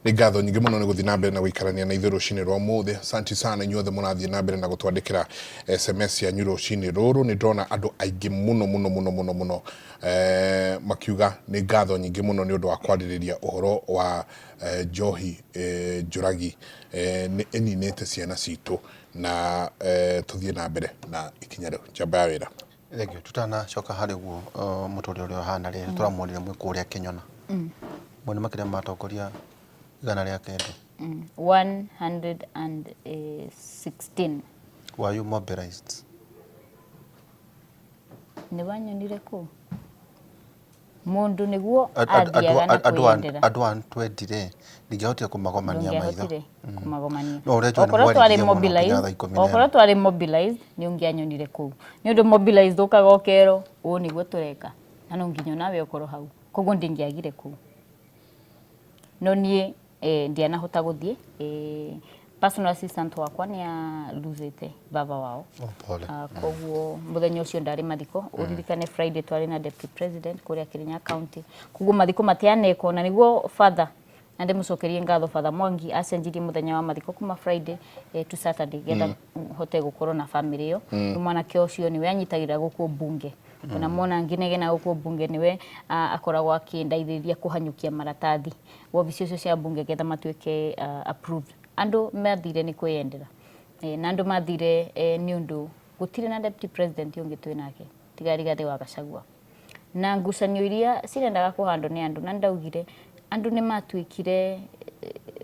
Nĩ ngatho nyingĩ mũno nĩ gũthiĩ na mbere na gũikarania na ithuĩ rũcinĩ rwa ũmũthĩ. Asanti sana inyuothe mũrathiĩ na mbere na gũtwandĩkĩra SMS cianyu rũcinĩ rũrũ. Nĩ ndĩrona andũ aingĩ mũno mũno mũno mũno mũno makiuga nĩ ngatho nyingĩ mũno nĩ ũndũ wa kwarĩrĩria ũhoro wa njohi njũragi nĩ ĩninĩte ciana citũ na tũthiĩ na mbere na ikinya rĩu. Njamba ya wĩra. Thank you. Tutanacoka harĩ ũguo mũtũrĩre ũrĩa ũhana rĩ, tũramuonire mwĩ kũrĩa Kĩnyona. Mwene makĩria ma atongoria 109. 116. Were you mobilized? Nĩ wanyonire kũ? Mũndũ nĩguo athiaga na kwĩyendera. Andũ a twendire ndingĩahotire kũmagomania maitho. Ndũngĩahotire kũmagomania. No ũrĩa njũĩ nĩ Okorwo twarĩ mwaririe mũno nginya mobilized, thaa 11. okorwo twarĩ mobilized nĩ ũngĩanyonire kũu. Nĩ ũndũ mobilized ũkaga ũkerwo ũũ nĩguo tũreka na no nginya onawe ũkorwo hau. Koguo ndingĩagire kũu. No niĩ ndianahota gũthiĩ personal assistant wakwa nĩ aluzĩte baba wao. Oh, pole. Koguo mũthenya ũcio ndarĩ mathiko. Ũririkane Friday twarĩ na deputy president kũrĩa Kirinyaga County. Koguo mathiko matianekwo na nĩguo father na ndĩmũcokerie ngatho Father Mwangi acenjirie mũthenya wa mathiko kuma Friday to Saturday getha hote gũkorwo na family ĩyo. Nĩ mwanake ũcio nĩwe anyitagĩrĩra gũkũ mbunge. Ona mona ngĩnegena gũkũ mbunge nĩwe akoragwo akĩndeithĩrĩria kũhanyũkia maratathi wobici icio cia mbunge getha matuĩke approved. Andũ mathire nĩ kwĩyendera na andũ mathire nĩ ũndũ gũtirĩ na deputy president ũngĩ twĩ nake tiga Rigathĩ wa Gachagua. Na ngucanio iria cirendaga kũhandwo nĩ andũ na ndaugire andũ nĩ matuĩkire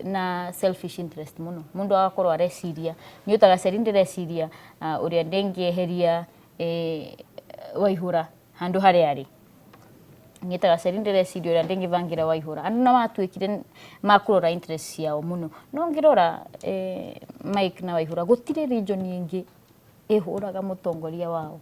na selfish interest mũno. Mũndũ agakorwo areciria niĩ ta Gaceri ndĩreciria ũrĩa ndĩngĩeheria Waihura handũ harĩa arĩ. Niĩ ta Gaceri ndĩreciria ũrĩa ndĩngĩbangĩra Waihura. Andũ nĩ matuĩkire makũrora interest ciao mũno. No ngĩrora Mike na Waihura gũtirĩ region ĩngĩ ĩhũraga mũtongoria wao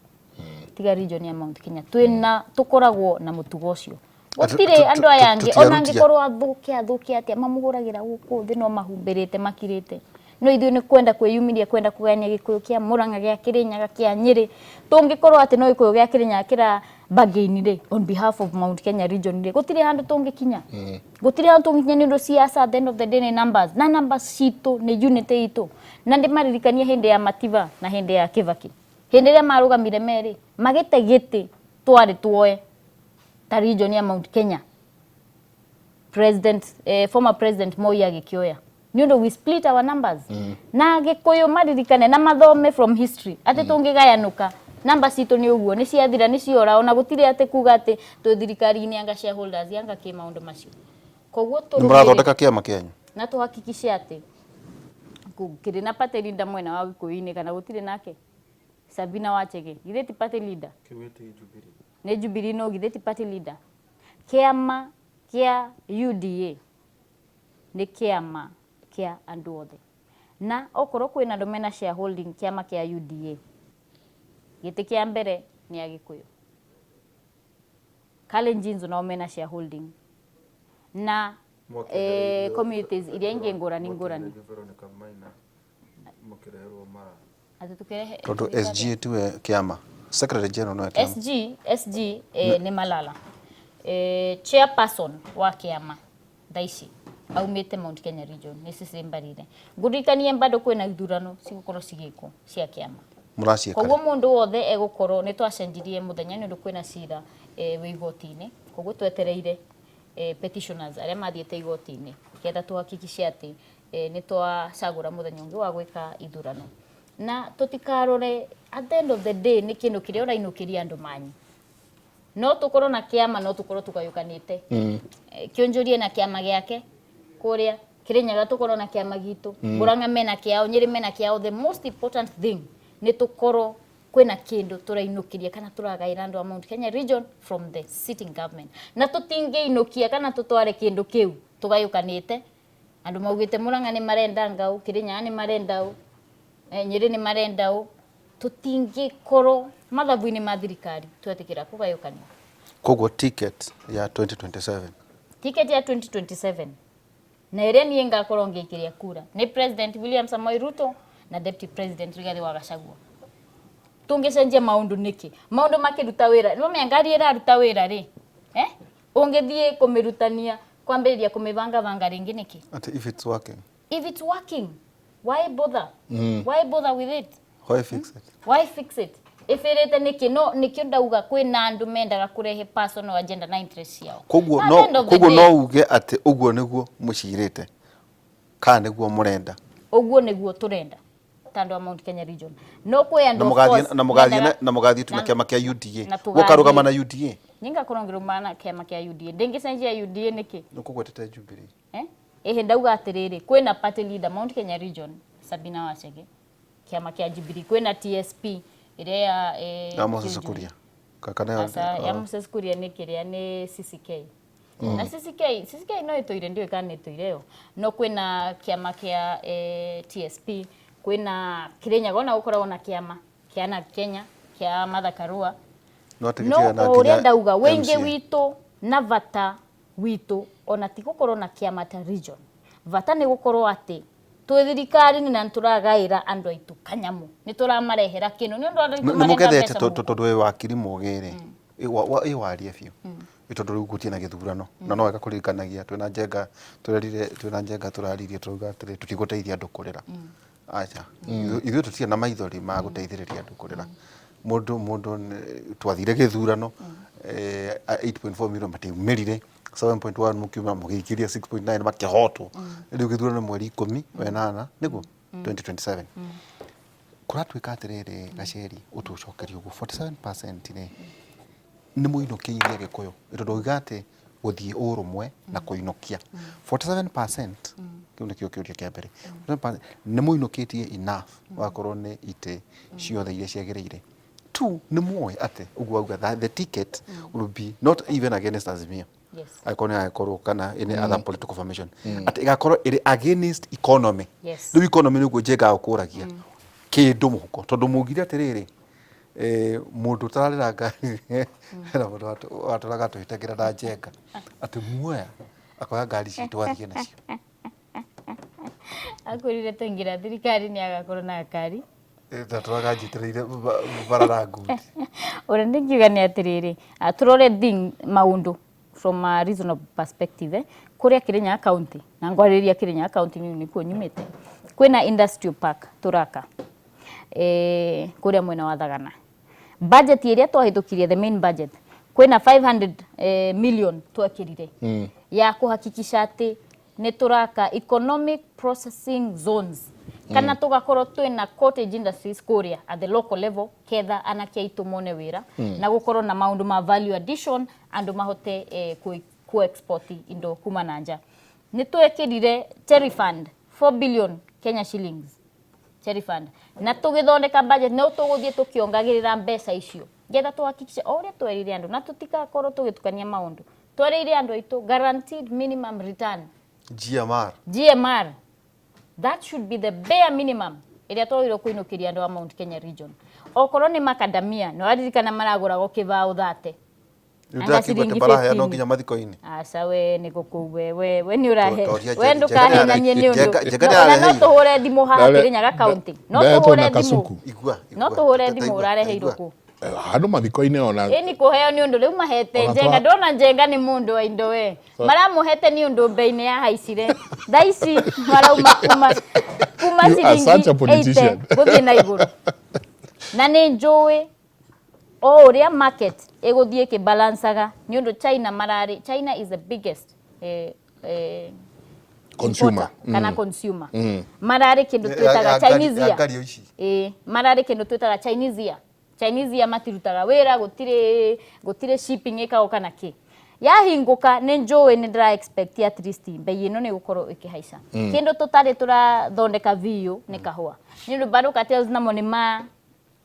tiga region ya Mount Kenya. Twĩna tũkoragwo na mũtugo ũcio. Gũtirĩ andũ aya angĩ ona angĩkorwo athũke athũke atĩa mamũhũragĩra gũkũ thĩ no mahumbĩrĩte makirĩte. No ithuĩ nĩ kwenda kwĩyumĩria kwenda kũgayania Gĩkũyũ kĩa Mũrang'a gĩa Kĩrĩnyaga kĩa Nyĩrĩ. Tũngĩkorwo atĩ no Gĩkũyũ gĩa Kĩrĩnyaga kĩra bargain rĩ on behalf of Mount Kenya region rĩ gũtirĩ handũ tũngĩkinya. Gũtirĩ handũ tũngĩkinya nĩ ũndũ siasa at the end of the day nĩ numbers na numbers citũ nĩ unity itũ. Na ndĩmaririkanie hĩndĩ ya Matiba na hĩndĩ ya Kibaki. Hĩndĩ ĩrĩa marũgamire merĩ magĩte gĩtĩ twarĩ tuoe ta region ya Mount Kenya. President, former President Moi agĩkĩoya nĩ ũndũ we split our numbers. Na Gĩkũyũ maririkane na mathome from history atĩ tũngĩgayanũka namba citũ nĩ ũguo nĩ ciathira nĩ ciora ona gũtirĩ atĩ kuga atĩ twĩ thirikari-inĩ anga shareholders anga kĩ maũndũ macio. Koguo Nĩ mũrathondeka kĩama kĩanyu? Na tũhakikice atĩ kĩrĩ na party leader mwena wa Gĩkũyũ-inĩ kana gũtirĩ nake. Sabina Wachege githĩ ti party leader? Nĩ Jubilee no githĩ ti party leader? Kĩama kĩa UDA nĩ kĩama kĩa andũ othe. Na okorwo kwĩna andũ mena shareholding kĩama kĩa UDA, gĩtĩ kĩa mbere nĩ Agĩkũyũ. Kalenjins nao mena shareholding na communities iria ingĩ ngũrani ngũrani. Tondũ SG tiwe kĩama, Secretary General nowe kĩama. SG nĩ Malala. Chairperson wa kĩama thaa ici aumĩte Mount Kenya region nĩ Cecily Mbarire. Ngũririkanie bado kwĩna ithurano cigũkorwo cigĩkwo cia kĩama. Mũraciĩka Koguo mũndũ wothe egũkorwo nĩ twacenjirie mũthenya nĩ ũndũ kwĩna cira wĩ igoti-inĩ. Koguo twetereire petitioners arĩa mathiĩte igoti-inĩ getha tũhakikice atĩ nĩ twacagũra mũthenya ũngĩ wa gwĩka ithurano. Na tũtikarore at the end of the day nĩ kĩndũ kĩrĩa ũrainũkĩria andũ manyu. No tũkorwo na kĩama no tũkorwo tũgayũkanĩte. Kĩonjoria na kĩama gĩake kũrĩa Kĩrĩnyaga tũkorwo na kĩama gitũ, Mũrang'a mena kĩao, Nyĩrĩ mena kĩao. The most important thing nĩ tũkorwo kwĩna kĩndũ tũrainũkĩria kana tũragaĩra andũ a Mount Kenya region from the sitting government. Na tũtingĩinũkia kana tũtware kĩndũ kĩu tũgayũkanĩte. Andũ maugĩte Mũrang'a nĩ marenda ngau, Kĩrĩnyaga nĩ marenda ũ, Nyĩrĩ nĩ marenda ũ. Tũtingĩkorwo mathabu-inĩ ma thirikari twetĩkĩra kũgayũkanio. Koguo ticket ya 2027. Ticket ya 2027 na ĩrĩa niĩ ngakorwo ngĩikĩria kura nĩ President William Samoei Ruto na Deputy President Rigathi wa Gachagua. Tũngĩcenjia maũndũ nĩkĩ? Maũndũ makĩruta wĩra, nĩwamenya ngari ĩraruta wĩra rĩ, ũngĩthiĩ kũmĩrutania Kwambĩrĩria kũmĩbangabanga rĩngĩ nĩkĩ? Atĩ if it's working. If it's working, why bother? Why bother with it? Why fix it? Why fix it? Ĩbĩrĩte nĩkĩ? No nĩkĩo ndauga kwĩna andũ mendaga kũrehe personal agenda na interest ciao. Koguo At the end no of the koguo day, no uge atĩ ũguo nĩguo mũcirĩte kana nĩguo mũrenda. Ũguo nĩguo tũrenda ta andũ a Mount Kenya region. No kwĩ andũ Na of mũgathiĩ course na mũgathiĩ mendaga- na mũgathiĩ tu na na- kĩama kĩa UDA. na tũgathiĩ. Mũkarũgama na UDA. Niĩ ngakorwo ngĩrũmana na kĩama kĩa UDA. Ndĩngĩcenjia UDA nĩkĩ? Nĩ ũkũgwetete Jubilee. Eh? Ĩhĩ, ndauga atĩrĩrĩ, kwĩna party leader Mount Kenya region Sabina Wachege, kĩama kĩa Jubilee, kwĩna TSP ĩrĩa ya Ya Moses Kiunjuri. Kuria. Kana ya Aca, ya Moses Kuria nĩ kĩrĩa nĩ CCK. Na CCK, CCK no ĩtũire, ndiũĩ kana nĩ ĩtũire yo. No kwĩna kĩama kĩa TSP, kwĩna Kĩrĩnyaga, ona gũkoragwo na kĩama kĩa na Kenya kĩa Martha Karua. No atĩ No gĩtirĩ na o ũrĩa nginya ndauga, wĩingĩ MCA. witũ na bata witũ ona ti gũkorwo na kĩama ta region. Bata nĩ gũkorwo atĩ twĩ thirikari-inĩ na nĩtũragaĩra andũ aitũ kanyamũ, nĩtũramarehera kĩndũ nĩ ũndũ andũ aitũ Nĩ marenda mũgethete mbeca mũhuko. tondũ wĩ wakiri mũgĩ rĩ, ĩ warie biũ. Ĩ tondũ rĩu gũtirĩ na gĩthurano na no wega kũririkanagia twĩna Njenga tũrerire twĩna Njenga tũraririe tũrauga atĩrĩ tũtigũteithia andũ kũrĩra. Aca. Ithuĩ tũtirĩ na maithori ma gũteithĩrĩria andũ kũrĩra. Mũndũ mũndũ twathire gĩthurano 8.4 million matiaumĩrire, 7.1 mũkiuma mũgĩikĩria 6.9 makĩhotwo. Rĩu gĩthurano mweri 18 nĩguo 2027. Kũratuĩka atĩrĩrĩ Gacheri ũtũcokerie ũguo 47% rĩ nĩ mũinũkĩirie Gĩkũyũ tondũ uga atĩ gũthiĩ ũrũmwe na kũinũkia 47%, kĩu nĩkĩo kĩũria kĩa mbere. 47% nĩ mũinũkĩtie enough wakorwo nĩ itĩ ciothe iria ciagĩrĩire? Two, nĩ mũĩ atĩ ũguo wauga that the ticket will be not even against Azimio, angĩkorwo nĩ agĩkorwo kana any other political formation, atĩ ĩgakorwo ĩrĩ against economy. Rĩu economy nĩguo Njenga ũkũragia kĩndũ mũhuko tondũ mugire atĩrĩrĩ mũndũ ũtararĩra ngari hena mũndũ watũraga atũhĩtagĩra na Njenga atĩ muoya akoya ngari citũ athiĩ nacio. Akwĩrire twaingĩra thirikari nĩ agakorwo na ngari. Ndatũraga njitĩrĩire bara na ngundi. Ũrĩa ndingiuga nĩ atĩrĩrĩ, tũrore thing maũndũ from a reasonable perspective, eh? Kũrĩa Kirinyaga County, na ngwarĩrĩria Kirinyaga County nĩ nĩkuo nyumĩte, kwĩna industrial park tũraka kũrĩa mwena wa Thagana. Budget ĩrĩa twahĩtũkirie, the main budget, kwĩna 500 million twekĩrire ya kũhakikisha atĩ nĩ tũraka economic processing zones kana tũgakorwo twĩna cottage industries kũrĩa at the local level ketha anake aitũ mone wĩra na gũkorwo na maũndũ ma value addition, andũ mahote ku export indo kuma na nja. Nĩ twekĩrire cherry fund 4 billion Kenya shillings, cherry fund, na tũgĩthondeka budget no tũgũthiĩ tũkĩongagĩrĩra mbeca icio ngetha tũhakikishe o ũrĩa twerire andũ na tũtikakorwo tũgĩtukania maũndũ. Twerĩire andũ aitũ guaranteed minimum return. GMR. GMR, that should be the bare minimum ĩrĩa twagĩrĩirwo kũinũkĩria andũ a Mount Kenya region. Okorwo nĩ macadamia, nĩ waririkana maragũragwo kĩbaũ 30. Rĩu Anga ndĩrakĩigua atĩ ciringi maraheanwo 15. nginya mathiko-inĩ. Aca, we nĩ gũkũu we we we nĩ ũrahe Toria we Njenga ndũkahenanie nĩ ũndũ. Njenga Ona no nĩareheirwo. tũhũre thimũ haha Kĩrĩnyaga County, no Ndahetwo tũhũre na thimũ. kasuku. Igua, No igua, tũhũre ta thimũ igua, ta ũrareheirwo igua. kũ? Handũ mathiko-inĩ ona Ĩni kũheo nĩ ũndũ rĩu mahete Ona Njenga, ndona Njenga nĩ mũndũ wa indo we maramũhete nĩ ũndũ mbei-inĩ yahaicire, thaa ici marauma kuma You are such ciringi a politician. 80 gũthiĩ na igũrũ, na nĩ njũĩ o ũrĩa market ĩgũthiĩ ĩkĩbalancaga nĩ ũndũ China mararĩ, China is the biggest consumer. importer kana consumer, mararĩ kĩndũ Ya- twĩtaga ya ngari- Chinese ya year. ngario ici. Ĩĩ, mararĩ kĩndũ twĩtaga Chinese year. Chinese year matirutaga wĩra, gũtirĩ shipping ĩkagwo kana kĩ. Yahingũka nĩ njũĩ nĩ ndĩra expect at least mbei ĩno nĩ ĩgũkorwo ĩkĩhaica. Kĩndũ tũtarĩ tũrathondeka biũ nĩ kahũa nĩ ũndũ bado cartels namo nĩ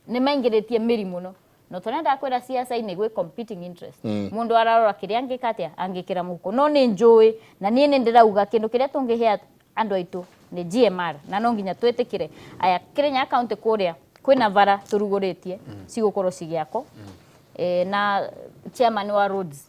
maingĩrĩtie mĩri mũno, no tũrenda kwĩra ciaca-inĩ gwĩ competing interest. Mũndũ ararora kĩrĩa angĩka atĩa angĩkĩra mũhuko, no nĩ njũĩ na niĩ nĩ ndĩrauga kĩndũ kĩrĩa tũngĩhe andũ aitũ nĩ GMR, na no nginya twĩtĩkĩre aya Kirinyaga County kũrĩa kwĩna bara tũrugũrĩtie cigũkorwo cigĩakwo, na chairman wa roads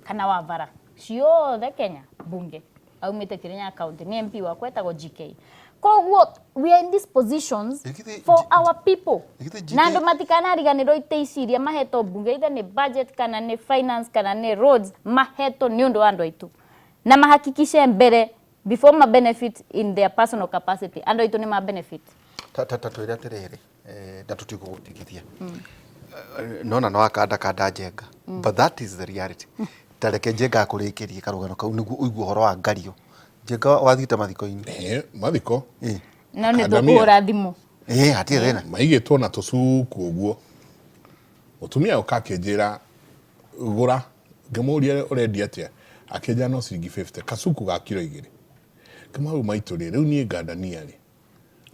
kana wa bara ciothe Kenya bunge aumĩte Kirinyaga County, nĩ MP wakwa etagwo GK. Koguo we are in these positions for our people Githĩ GK na andũ matikanariganĩrwo itĩ ici iria mahetwo bunge, either nĩ budget kana nĩ finance kana nĩ roads, mahetwo nĩ ũndũ wa andũ aitũ. Na mahakikishe mbere before ma benefit in their personal capacity, andũ aitũ nĩ ma benefit. Ta twĩre atĩrĩrĩ, na tũtigũgũtigithia. Nona no akanda kanda Njenga, but that is the reality. Ta reke Njenga akũrĩkĩrie karũgano kau nĩguo ũigue ũhoro wa ngario. Njenga, wathiĩte mathiko-inĩ? Mathiko. No nĩ tũkũhũra thimũ. Ĩ, hatirĩ thĩna. Maigĩtwo na tũcuku ũguo, mũtumia ũka akĩnjĩra gũra, ngĩmũria ũrendia atĩa, akĩnjĩra no ciringi 50 kacuku ga kiro 2. Ngĩmũra rĩu maitũ rĩ, rĩu niĩ ngandania rĩ.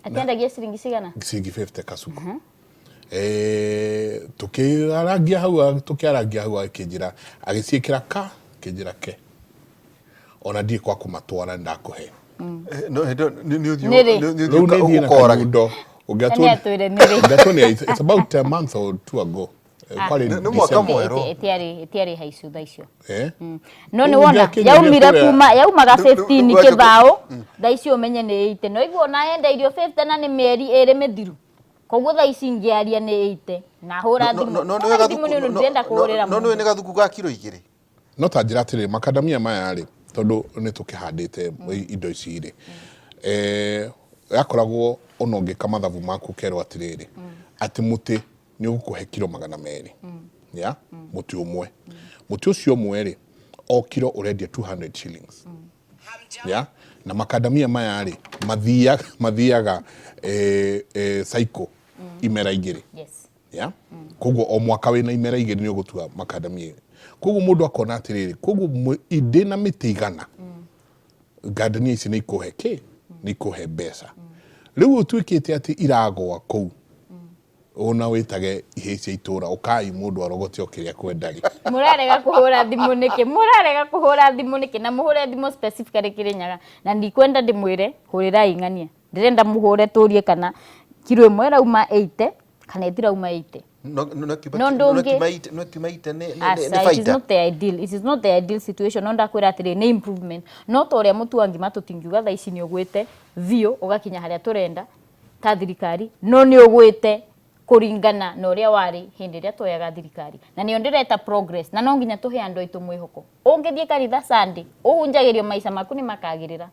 Akĩendagia ciringi cigana? Ciringi 50 kacuku. Tũkĩarangia hau, tũkĩarangia hau, akĩnjĩra agĩciĩkĩra ka, akĩnjĩra ke ona ndiĩ kwa kũmatwara, ndakũhe. No hĩndĩ ĩyo nĩ ũthiũ. Nĩrĩ? Nĩ Rĩu ũthiũ nĩ thiĩ na ũkorage. kanyundo. Nĩ atwĩre nĩrĩ? Ũngĩatwo nĩ it's about a month or two ago. Kwarĩ Nĩ mwaka December. mwerũ. Ĩtiarĩ haicu thaa icio. No Rĩu nĩ wona ũngĩakĩnyonia yaumire kũrĩa- kuma yaumaga 15 kĩbaũ, thaa icio ũmenye nĩ 80. No igua ona yendeirio 50 na nĩ mĩeri 2 mĩthiru, koguo thaa ici ngĩaria nĩ 80 na hũra thimũ. No Hũra thimũ nĩ ũndũ ndĩrenda kũhũrĩra no nĩ mũndũ. Nĩ gathuku ga kiro 2. No ta njĩra atĩrĩrĩ, makadamia maya rĩ, tondũ nĩ tũkĩhandĩte indo ici rĩ, yakoragwo ona ũngĩka mathabu maku ũkerwo atĩrĩrĩ, atĩ mũtĩ nĩ ũgũkũhe kiro 200 ya mũtĩ ũmwe. Mũtĩ ũcio ũmwe rĩ, o kiro ũrendia 200 shillings ya na makadamia maya rĩ, mathiaga cycle imera 2. Ya koguo o mwaka wĩna imera 2 nĩ ũgũtua makadamia. Koguo mũndũ akona atĩrĩrĩ, koguo ndĩna mĩtĩ 100, ngandania ici nĩ ikũhe kĩ, nĩ ikũhe mbeca. Rĩu ũtuĩkĩte atĩ iragwa kũu, ona wĩtage ihĩĩ cia itũra, ũkai mũndũ arogote o kĩrĩa kwenda rĩ. Mũrarega kũhũra thimũ nĩkĩ? Mũrarega kũhũra thimũ nĩkĩ? Na mũhũre thimũ specifically Kĩrĩnyaga, na ndikwenda ndĩmwĩre hũrĩrai ng'ania, ndĩrenda mũhũre tũrie kana kiro 1 ĩrauma 80 kana ĩtirauma 80. No no No no ndũngĩ- no kiuma ite nĩ Aca, it is baita. not the ideal, it is not the ideal situation. No ndakwĩra atĩrĩ, nĩ improvement. No ta ũrĩa mũtu wa ngima tũtingiuga thaa ici nĩ ũgwĩte biũ ũgakinya harĩa tũrenda ta thirikari, no nĩ ũgwĩte kũringana na ũrĩa warĩ hĩndĩ ĩrĩa tuoyaga thirikari, na nĩyo ndĩreta progress. Na no nginya tũhe andũ aitũ mwĩhoko. Ũngĩthiĩ kanitha Sunday, ũhunjagĩrio maica maku nĩ makagĩrĩra.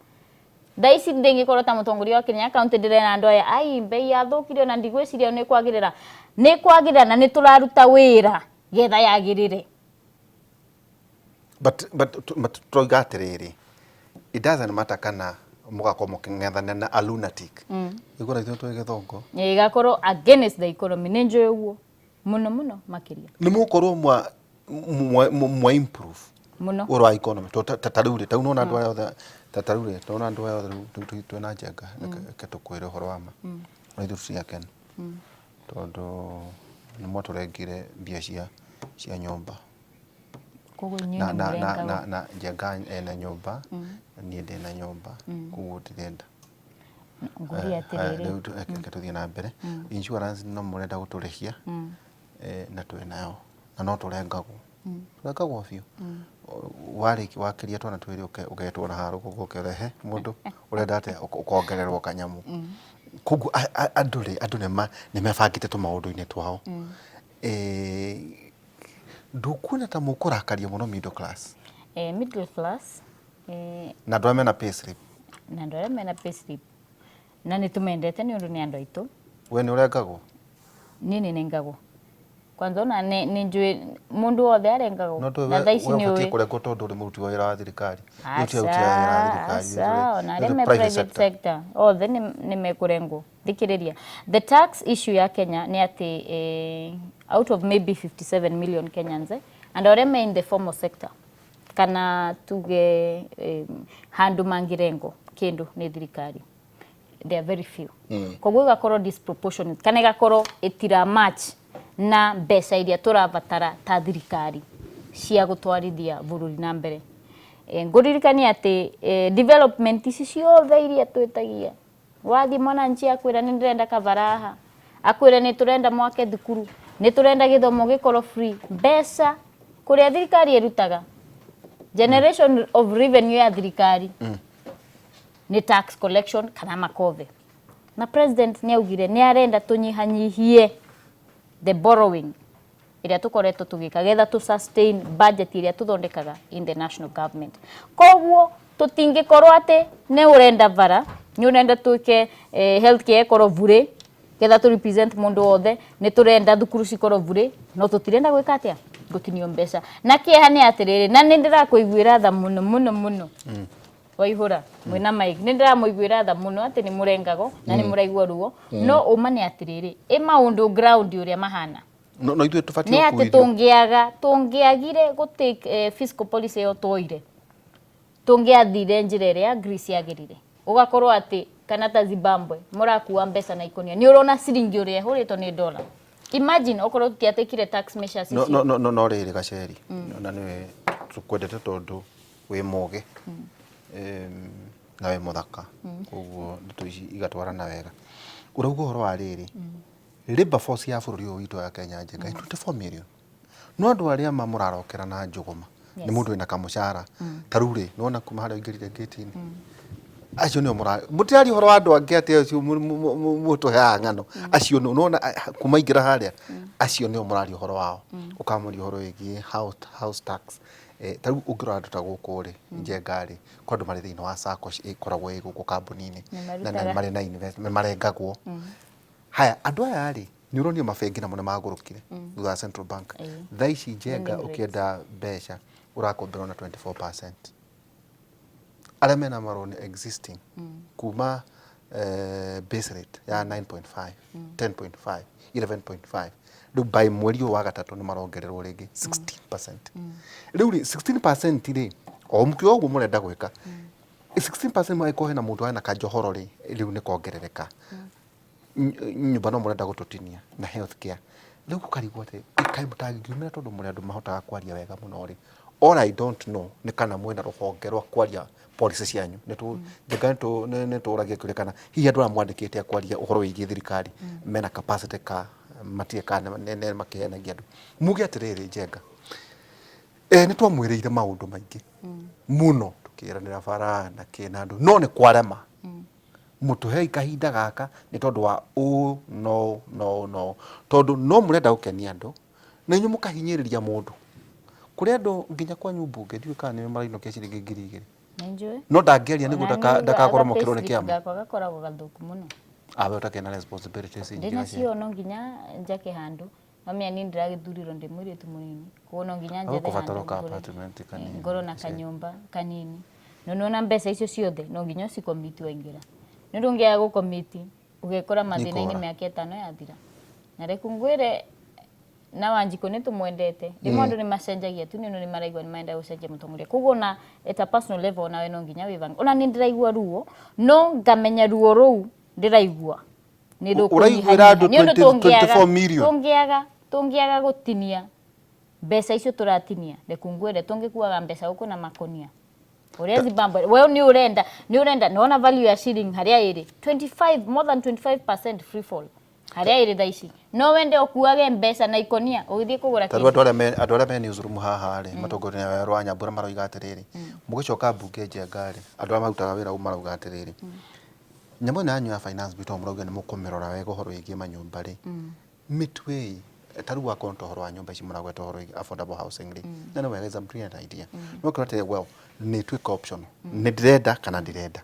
Thaa ici ndĩngĩkorwo ta mũtongoria wa Kenya County ndĩrera andũ aya ai mbei yathũkire, ona ndigwĩciria nĩ kwagĩrĩra, nĩ kwagĩrĩra, na nĩ tũraruta wĩra getha yagĩrĩre. But tũroiga atĩrĩrĩ, it doesn't matter kana mũgakorwo mũkĩng'ethanĩra na a lunatic. Iguo na ithuĩ twĩ gĩthũngũ. Ĩgakorwo against the economy, nĩ njũĩ ũguo mũno mũno makĩria. Nĩ mũgũkorwo mwa improve mũno ũhoro wa economy. To ta rĩu rĩ, ta rĩu nĩwona andũ aya othe, ta rĩu rĩ, nĩwona andũ aya othe rĩu twĩna Njenga, reke tũkwĩre ũhoro wa ma. Ona ithuĩ tũtirĩ akenu. Tondũ nĩ mwatũrengire mbia cia nyũmba. Koguo inyuĩ Na nĩ na na mũrengagwo. Na Njenga ena nyũmba, niĩ ndĩna nyũmba, koguo ndirenda. Ngũria atĩrĩrĩ. Rĩu reke tũthiĩ na mbere. Insurance no mũrenda gũtũrĩhia, na twĩ nayo na no tũrengagwo. Tũrengagwo biũ. Warĩkia wakĩria twana twĩrĩ ũgetwo na haha rũgongo ũkerehe mũndũ ũrenda atĩa, ũkongererwo kanyamũ. Koguo andũ rĩ, andũ nĩ mebangĩte tũmaũndũ-inĩ twao. Ndũkuona ta mũkũrakaria mũno middle class? Middle class Na andũ arĩa mena payslip. Na andũ arĩa mena payslip, na nĩ tũmendete nĩ ũndũ nĩ andũ aitũ. We nĩ ũrengagwo? Niĩ nĩ nengagwo kwanza, ona nĩ njũĩ mũndũ wothe arengagwo. No ndũĩ. Na thaa ici we nĩ ũbatiĩ ũĩ kũrengwo tondũ ũrĩ mũruti wa wĩra wa thirikari. Nĩ ũtige aruti a wĩra wa thirikari. Aca, ona arĩa ũrĩ me private private sector. Sector othe nĩ mekũrengwo. Thikĩrĩria, the tax issue ya Kenya nĩ atĩ out of maybe 57 million Kenyans, andũ arĩa me in the formal sector, kana tuge handũ mangĩrengwo kĩndũ nĩ thirikari, they are very few. Koguo ĩgakorwo disproportionate, kana ĩgakorwo ĩtira match na mbeca iria tũrabatara ta thirikari cia gũtwarithia bũrũri na mbere. Ngũririkania atĩ development ici ciothe iria twĩtagia, wathiĩ mwananchi akwĩra nĩ ndĩrenda kabaraha, akwĩra nĩ tũrenda mwake thukuru, nĩ tũrenda gĩthomo gĩkorwo free, mbeca kũrĩa thirikari ĩrutaga, generation of revenue ya thirikari nĩ tax collection kana makothe. Na president nĩ augire nĩ arenda tũnyihanyihie the borrowing. Ĩrĩa tũkoretwo tũgĩka getha tũ sustain budget ĩrĩa tũthondekaga in the national government. Koguo tũtingĩkorwo atĩ nĩ ũrenda bara, nĩ ũrenda twĩke healthcare ĩkorwo bure getha tũ represent mũndũ wothe, nĩ tũrenda thukuru cikorwo bure, no tũtirenda gwĩka atĩa? Gũtinio mbeca. Na kĩeha nĩ atĩrĩrĩ, na nĩ ndĩrakũiguĩra tha mũno mũno mũno. Waihũra mwĩna Mike, nĩ ndĩramũiguĩra tha mũno atĩ nĩ mũrengagwo na nĩ mũraigua ruo, no ũma nĩ atĩrĩrĩ, ĩ maũndũ ground ũrĩa mahana. No ithuĩ tũbatiĩ Nĩ atĩ gũkuithio. Tũngĩagire gũ take fiscal policy ĩyo twoire, tũngĩathire njĩra ĩrĩa Greece yagĩrire, ũgakorwo atĩ kana ta Zimbabwe mũrakua mbeca na ikonia, nĩ ũrona ciringi ũrĩa ĩhũrĩtwo nĩ dollar. Imagine okorwo tũtiatekire tax measures No icio. No rĩrĩ, Gaceri, na nĩwe tũkwendete tondũ wĩ mũgĩ na wĩ mũthaka, koguo ndeto ici igatwarana wega. Ũrauga ũhoro wa rĩrĩ, labour force ya bũrũri ũyũ witũ wa Kenya, Njenga, 24 million, no andũ arĩa ma mũrarokera na njũgũma nĩ mũndũ wĩna kamũcara ta rĩu rĩ, nĩwona kuma harĩa ũingĩrire ngĩti-inĩ, acio nĩo mũra mũtiraria ũhoro wa andũ angĩ atĩ acio mũtũheaga ng'ano acio nĩo nĩwona kuma ingĩra harĩa, acio nĩo mũraria ũhoro wao, ũkamũria ũhoro wĩgiĩ house tax. Ta rĩu ũngĩrora andũ ta gũkũ rĩ, Njenga rĩ, kwĩ andũ marĩ thĩinĩ wa sacco ĩkoragwo ĩ gũkũ kambuni-inĩ na Nĩmarutaga. marĩ na investment, marengagwo. Haya, andũ aya rĩ, nĩ ũronio mabengi namo nĩ magũrũkire thutha wa Central Bank. Thaa ici, Njenga, Lending rates. ũkĩenda mbeca ũrakomberwo na 24%. Arĩa mena maroni existing kuma base rate ya 9.5, 10.5, 11.5, rĩu by mweri ũyũ wa gatatũ nĩ marongererwo rĩngĩ 16%. Rĩu rĩ, 16% rĩ, o mũkiuga ũguo mũrenda gwĩka 16%, mwagĩkorwo hena mũndũ ena kanjohoro rĩ, rĩu nĩ kongerereka. Nyũmba no mũrenda gũtũtinia na health care. Rĩu ũkarigwo atĩ kaĩ mũtangĩkiumĩra tondũ mũrĩ andũ mahotaga kwaria wega mũno rĩ. All I don't know nĩ kana mwĩna rũhonge rwa kwaria policy cianyu. Njenga, nĩ tũragia kĩũria kana hihi andũ arĩa mwandĩkĩte a kwaria ũhoro wĩgiĩ thirikari mena capacity ka matirĩ ka nĩ makĩhenagia andũ. Muge atĩrĩrĩ, Njenga, nĩ twamwĩrĩire maũndũ maingĩ mũno, tũkĩranĩra bara na kĩ na andũ, no nĩ kwarema. Mũtũhei kahinda gaka nĩ tondũ wa ũũ no no no tondũ no mũrenda gũkenia andũ na inyuĩ mũkahinyĩrĩria mũndũ. Kũrĩ andũ nginya kwanyu mbunge, ndiũĩ kana nĩ marainũkia ciringi 2000. Nĩnjũĩ. No ndangĩaria nĩguo ndakagoromokerwo nĩ kĩama. Gakwa gakoragwo gathũku mũno. Awe ũtakĩrĩ na responsibilities nyingĩ. Ndĩ nacio, no nginya njake handũ. Mamenya niĩ ndĩragĩthurirwo ndĩ mũirĩtu mũnini, koguo no nginya njethe Ũkũbatara handũ ka ngũre. apartment kanini. Ngorwo na kanyũmba kanini. No nĩwona mbeca icio ciothe no nginya ũcicommit waingĩra, nĩ ũndũ ũngĩaga gũcommit ũgekora mathĩna-inĩ Nĩkũra. mĩaka 5 yathira. Na reku ngwĩre, na Wanjikũ nĩ tũmwendete, rĩmwe andũ nĩ macenjagia tu nĩ ũndũ nĩ maraigua nĩ marenda gũcenjia mũtongoria. Koguo ona at a personal level nawe no nginya wĩbange. Ona nĩ ndĩraigua ruo, no ngamenya ruo rũu ndĩraigua nĩ Ũraiguĩra andũ rũkũnyihanyiha nĩ ũndũ 24 million. Tũngĩaga gũtinia mbeca icio tũratinia, reku ngwĩre, tũngĩkuaga mbeca gũkũ na makonia ũrĩa Zimbabwe. We nĩ ũrenda nĩwona value ya shilling harĩa ĩrĩ, 25, more than 25% free fall harĩa ĩrĩ thaa ici, no wende ũkuage mbeca na ikonia ũgĩthiĩ kũgũra Ta rĩu kĩndũ? andũ arĩa me newsroom haha rĩ, matongoria nĩ Werũ Nyambura, maroiga atĩrĩrĩ, mũgĩcoka mbunge, Njenga rĩ, andũ arĩa marutaga wĩra ũũ marauga atĩrĩrĩ, nyamũ ĩno yanyu ya finance bill, tondũ mũrauga nĩ mũkũmĩrora wega ũhoro wĩgiĩ manyũmba rĩ, mĩtuei. Ta rĩu akorwo nĩ ta ũhoro wa nyũmba ici mũragweta, ũhoro wĩgiĩ affordable housing rĩ, na nĩ wega, is a brilliant idea, no ũkĩrora atĩrĩ, well, nĩ ĩtuĩka optional, nĩ ndĩrenda kana ndirenda.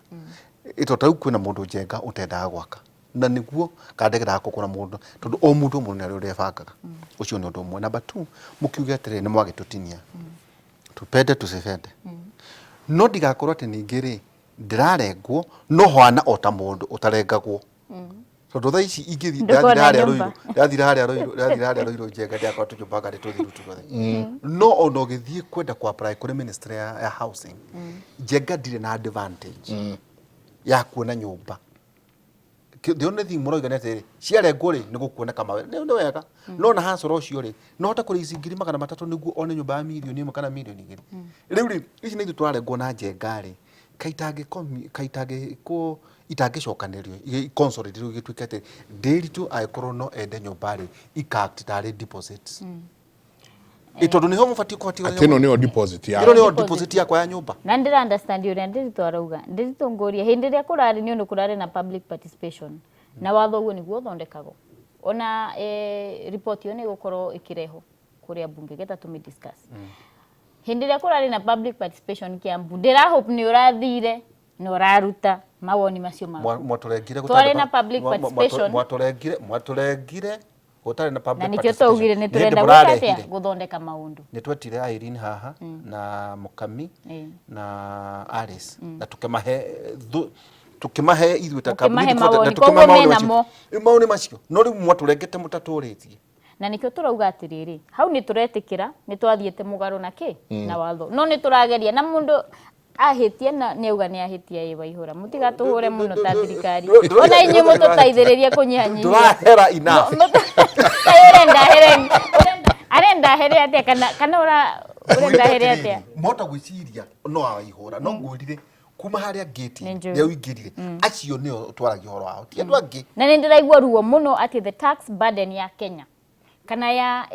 Ĩto ta rĩu kwĩna mũndũ, Njenga, ũtendaga gwaka na nĩguo kana ndendaga kũgũra mũndũ, tondũ o mũndũ o mũndũ nĩ arĩ ũrĩa ebangaga. Ũcio nĩ ũndũ ũmwe. Number two, mũkiuge atĩrĩrĩ, nĩ mwagĩtũtinia, tupende tusipende, no ndigakorwo atĩ ningĩ rĩ ndĩrarengwo no hwana o ta mũndũ ũtarengagwo, tondũ thaa ici ingĩthiĩ Ndũkona ndathira harĩa nyũmba. Rũirũ, ndathira harĩa Rũirũ, ndathira harĩa Rũirũ, Njenga, ndĩrakora tũnyũmba ngarĩ tũthiru tuothe, no ona ũgĩthiĩ kwenda ku apply kũrĩ ministry ya housing, Njenga, ndirĩ na advantage ya kuona nyũmba. The only thing mũroiga nĩ atĩrĩrĩ, ciarengwo rĩ, nĩ gũkuoneka mawĩra nĩ wega, no na hasara ũcio rĩ, no hote kũrĩha ici 300,000 nĩguo one nyũmba ya 1 mirioni kana 2 mirioni? Rĩu rĩ, ici nĩ ithuĩ tũrarengwo na Njenga rĩ, kaitangĩkwo itangĩcokanĩrio consolidate igĩtuĩke atĩ Ndĩritũ angĩkorwo no ende nyũmba rĩ, ika-act tarĩ deposits. Tondũ nĩho mũbatiĩ kũbatiĩ Atĩ ĩno nĩyo deposit ya Ĩno nĩyo deposit yakwa ya nyũmba. Na ndĩra understand ũrĩa Ndĩritũ arauga. Ndĩritũ, ngũria, hĩndĩ ĩrĩa kũrarĩ, nĩ ũndũ kũrarĩ na public participation na watho ũguo nĩguo ũthondekagwo, ona ripoti ĩyo nĩ ĩgũkorwo ĩkĩrehwo. kũrĩa bunge getha tũmĩ discuss. Hĩndĩ ĩrĩa kũrarĩ na public participation Kiambu, ndĩra hope nĩ ũrathire na ũraruta mawoni macio maku. Mwatũrengire. Twarĩ na public participation. Mwatũrengire gũtarĩ na public Na nĩkĩo participation. twaugire nĩ Nĩ hĩndĩ tũrenda gwĩka atĩa? mũrarehire. Gũthondeka maũndũ. Nĩ twetire Irene haha na Mukami na Alice na tukĩmahe tukĩmahe ithuĩ ta Mũkĩmahe kambuni mawoni, na tukĩmahe koguo mawoni mena macio. mo. Rĩu mawoni macio no rĩu mwatũrengete mũtatũrĩtie. Na nĩkĩo tũrauga atĩrĩrĩ, hau nĩ tũretĩkĩra nĩ twathiĩte mũgarũ na kĩ na watho, no nĩ tũrageria na mũndũ ahĩtia na nĩ auga nĩ ahĩtia. Ĩ Waihũra, mũtigatũhũre mũno ta thirikari, ona inyuĩ mũtũteithĩrĩrie kũnyihanyihia. Ndũrahera enough. Kaĩ ũrenda here, arenda here atĩa? Kana ũrenda here atĩa? Mwahota gwĩciria no aihũra no ngwĩrire kuma harĩa ngĩti Nĩ njũĩ. nĩ ũingĩrire, acio nĩo twaragia ũhoro wao, ti andũ angĩ. Na nĩ ndĩraigua ruo mũno atĩ the tax burden ya Kenya kana ya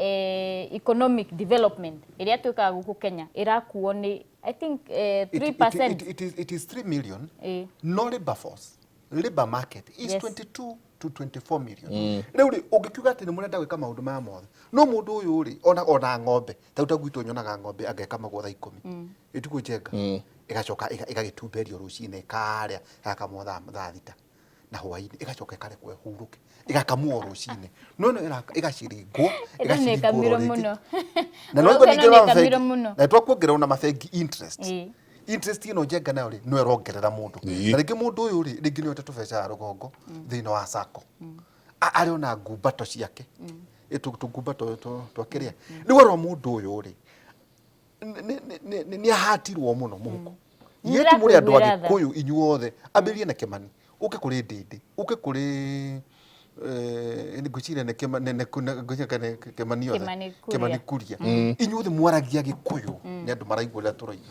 economic development ĩrĩa twĩkaga gũkũ Kenya ĩrakuo nĩ, I think, 3%. It is 3 million. Ĩ. No labor force, labor market is 22 to 24 million. Rĩu rĩ, ũngĩkiuga atĩ nĩ mũrenda gwĩka maũndũ maya mothe, no mũndũ ũyũ rĩ, ona ng'ombe ta rĩu ta gwitũ nyonaga ng'ombe angekamagwo thaa 10 ĩtukũ njenga, ĩgacoka ĩgagĩtumberio rũcinĩ, ĩkarĩa, ĩgakamwo thaa 6 na hwaĩ-inĩ, ĩgacoka ĩkarekwo ĩhurũke, ĩgakamwo rũcinĩ, no ĩno ĩgaciringwo. Ĩno nĩ ĩgaciringwo ĩkamirwo rĩngĩ. Mũno. Na no Ũrauga ningĩ ĩno nĩ na ĩkamirwo mabengi mũno. Na twakuongerera na mabengi interest. Interest ĩno njenga nayo rĩ, no ĩrongerera mũndũ. Na rĩngĩ mũndũ ũyũ rĩ, rĩngĩ nĩ oete tũbeca rũgongo thĩinĩ wa sacco, arĩ ona ngumbato ciake. Tũngumbato twa kĩrĩa rĩu arora mũndũ ũyũ rĩ, nĩ ahatirwo mũno mũhuko. Yeti mũrĩ andũ a Nĩndĩrakũiguĩra tha. Gĩkũyũ inyuothe, ambĩrĩrie na Kĩmani, ũke kũrĩ Ndĩndĩ, ũke kũrĩ ngwĩciria nĩ ngwĩciria kana nĩ Kĩmani othe. Kĩmani Kuria. Kĩmani Kuria, inyuothe mwaragia Gĩkũyũ, nĩ andũ maraigua ũrĩa tũroiga.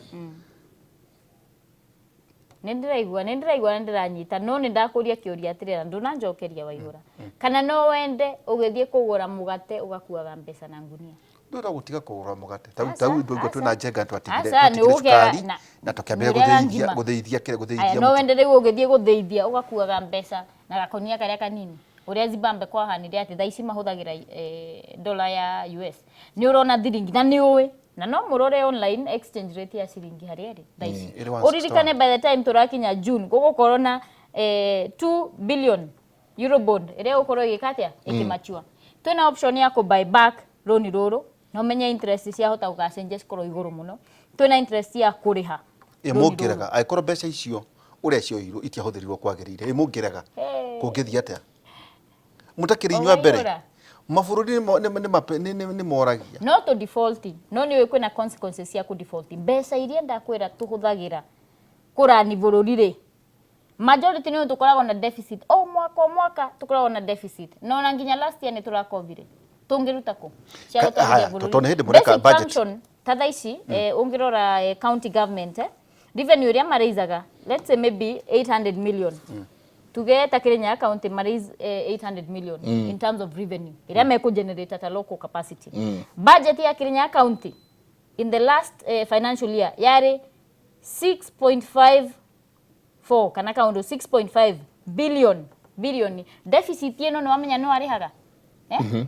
Nĩ ndĩraigua na ndĩranyita, no nĩ ndakũria kĩũria atĩrĩra, ndũnanjokeria, Waihũra, kana no wende ũgĩthiĩ kũgũra mũgate ũgakuaga mbeca na ngunia? Ndwenda gũtiga kũgũra mũgate. Ta Aca, rĩu ndũigua aca. twĩna njenga, twatigire Aca, nĩ twatigire ũgũkĩaga cukari na tũkĩambĩrĩria mũrĩaga gũthĩithia ngima. gũthĩithia kĩrĩa Aya, gũthĩithia no mũtu. Wende rĩu ũgĩthiĩ gũthĩithia ũgakuaga mbeca na gakonia karĩa kanini, ũrĩa Zimbabwe kwahanire atĩ thaa ici mahũthagĩra dollar ya US? Nĩ ũrona thiringi na nĩ ũĩ na no mũrore online exchange rate ya ciringi harĩa ĩrĩ thaa ici. Ĩrĩ 161. Ũririkane by the time tũrakinya June gũgũkorwo na 2 billion eurobond ĩrĩa ĩgũkorwo ĩgĩka atĩa, ĩkĩmachua. Twĩna option ya kũ buy back rũni rũrũ, na ũmenye interest ciahota gũgacenjia cikorwo igũrũ mũno. Twĩna interest ya kũrĩha Ĩ rũni rũrũ. Mũngĩrega angĩkorwo mbeca icio ũrĩa cioirwo itiahũthĩrirwo kwagĩrĩire, ĩ mũngĩrega kũngĩthiĩ atĩa mũtakĩrĩ inyua mbere? Waihũra. Mabũrũri nĩ moragia. No tũ default, no nĩ ũĩ kwĩna consequences cia kũ default. Mbeca iria ndakwĩra tũhũthagĩra kũrani bũrũri rĩ, majority nĩ tũkoragwo na deficit o mwaka, o mwaka tũkoragwo na deficit, na ona nginya last year nĩ tũrakovire. Tũngĩruta kũ cia gũtwarithia Haya, bũrũri? tondũ nĩ hĩndĩ mũreka Basic budget. function ta thaa ici, ũngĩrora county government, revenue ĩrĩa maraisaga, let's say maybe 800 million, tuge ta Kirinyaga County maraise 800 million in terms of revenue ĩrĩa mekũ generate at a local capacity. Budget ya Kirinyaga County in the last financial year yarĩ 6.54 kana kaundu 6.5 billion billion. Deficit ĩno nĩ wamenya nĩ warĩhaga, eh?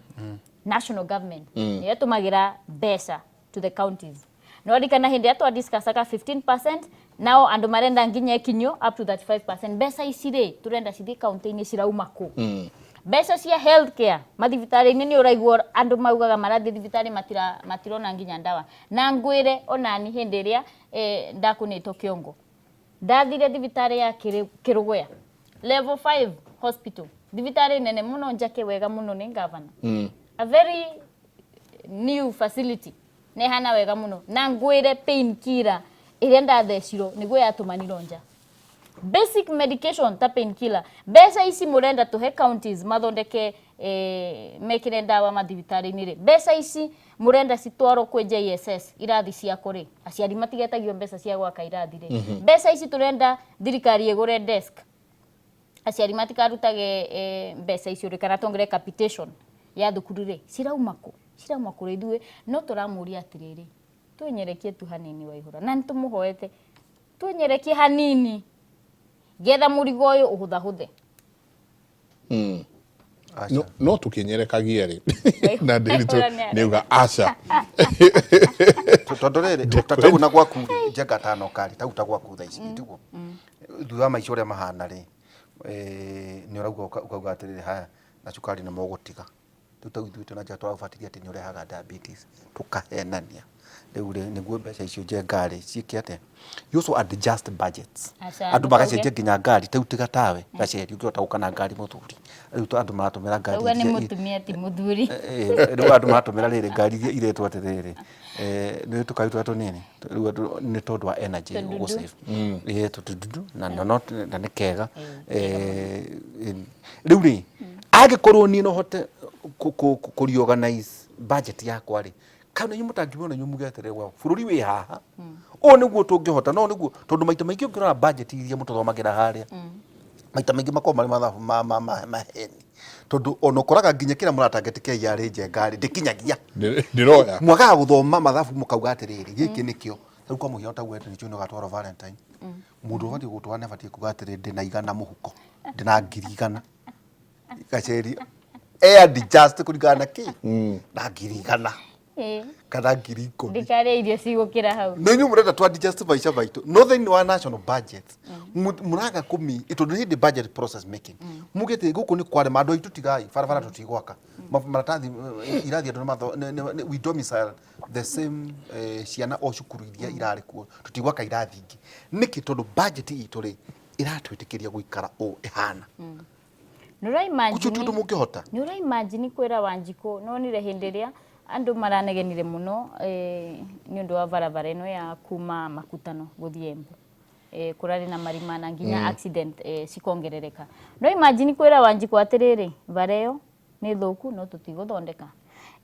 National government nĩyo ĩtũmagĩra mbeca to the counties. No ririkana hĩndĩ ĩrĩa twadiscussaga 15%, nao andũ marenda nginya ĩkinyio up to 35%. Mbeca ici rĩ, tũrenda cithiĩ kaunti-inĩ, cirauma kũ? Mbeca cia healthcare mathibitarĩ-inĩ, nĩ ũraigua andũ maugaga marathiĩ thibitarĩ matirona nginya ndawa. Na ngwĩre onani hĩndĩ ĩrĩa ndakunĩtwo kĩongo, ndathire thibitarĩ ya Kĩrũgũya level 5 hospital, thibitarĩ nene mũno, njake wega mũno nĩ ngavana, a very new facility, nĩ hana wega mũno, na ngwĩre pain killer ĩrĩa ndathecirwo nĩguo yatũmanirwo nja, basic medication ta pain killer. Mbeca ici mũrenda tũhe counties mathondeke, mekĩre ndawa mathibitarĩ-inĩ rĩ, mbeca ici mũrenda citwarwo kwĩ JSS irathi ciako rĩ, aciari matigetagio mbeca cia gwaka irathi rĩ, mbeca ici tũrenda thirikari ĩgũre desk, aciari matikarutage mbeca icio rĩ, kana tuongerere capitation ya thukuru rĩ, cirauma kũ? Cirauma kũrĩ ithuĩ. No tũramũria atĩrĩrĩ, twĩnyerekie tu hanini, Waihũra, na nĩtũmũhoete twĩnyerekie hanini getha mũrigo ũyũ ũhũthahũthe. Aca. No, no tũkĩnyerekagia rĩ na Ndiritu Waihũra nĩ nĩuga aca. Tondũ rĩrĩ tau na gwaku rĩ Njenga tano kari tau ta gwaku thaa ici tiguo thutha wa maica ũrĩa mahana rĩ, nĩ ũrauga ũkauga atĩrĩrĩ, haya na cukari nĩ mũgũtiga. Rĩu tau ithuĩ twĩna Njenga tũragũbatithia atĩ nĩ ũrehaga diabetes tũkahenania. Rĩu rĩ nĩguo mbeca icio Njenga rĩ ciĩke atĩa? You also adjust budgets. Aca, Andũ ndũkauge. magacenjia nginya ngari tau tiga tawe gaceri ũngĩhota gũka na ngari mũthuri. Rĩu andũ maratũmĩra ngari Auga nĩ iria mũtumia ti mũthuri. Rĩu andũ maratũmĩra rĩrĩ ngari iria iretwo atĩrĩrĩ, nĩ tũkari tũrĩa tũnini rĩu andũ nĩ tondũ wa energy Tũndundu. gũ save. Ĩĩ tũtundundu na na not na nĩ kega. Rĩu rĩ angĩkorwo niĩ no hote kũ reorganize budget yakwa rĩ, kana inyuĩ mũtangiuga na inyuĩ muge atĩrĩ, well, bũrũri wĩ haha ũũ nĩguo tũngĩhota no nĩguo tondũ maita maingĩ ũngĩrora budget iria mũtũthomagĩra harĩa maita maingĩ makoragwo marĩ mathabu ma maheni tondũ ona ũkoraga nginya kĩrĩa mũratangeti kĩa IRA Njenga rĩ ndĩkinyagia. Ndĩroya. Mwagaga gũthoma mathabu mũkauga atĩrĩrĩ gĩkĩ nĩkĩo. Rĩu kwa mũhiano ta wende nĩkĩo nĩ ũgatwarwo Valentine, mũndũ ũbatiĩ gũtwara nĩ abatiĩ kuga atĩrĩ ndĩna igana mũhuko, ndĩna ngiri igana gaceri e adjust kũringana na kĩ na ngiri igana kana ngiri ikũmi. Ndikarĩa irio cigũkĩra hau. No inyuĩ mũrenda tũ adjust maica maitũ no thĩinĩ wa national budget mũraga kũmi tondũ nĩ hĩndĩ budget process making mugĩte gũkũ nĩ kwarema andũ aitũ tigai barabara tũtigwaka maratathi irathi andũ nĩ we domicile the same ciana o cukuru iria irarĩ kuo tũtigwaka irathi ingĩ nĩkĩ tondũ budget itũ rĩ ĩratwĩtĩkĩria gũikara ũũ ĩhana. Nĩ Ũcio ti ũndũ mũngĩhota. Nĩ ũra imagine kwĩra Wanjikũ nonire hĩndĩ ĩrĩa andũ maranegenire mũno nĩ ũndũ wa barabara ĩno ya kuma Makutano gũthiĩ Embu. Kũrarĩ na marima na nginya accident cikongerereka. No imagine kwĩra Wanjikũ atĩrĩrĩ, bara ĩyo nĩ thũku no tũtigũthondeka.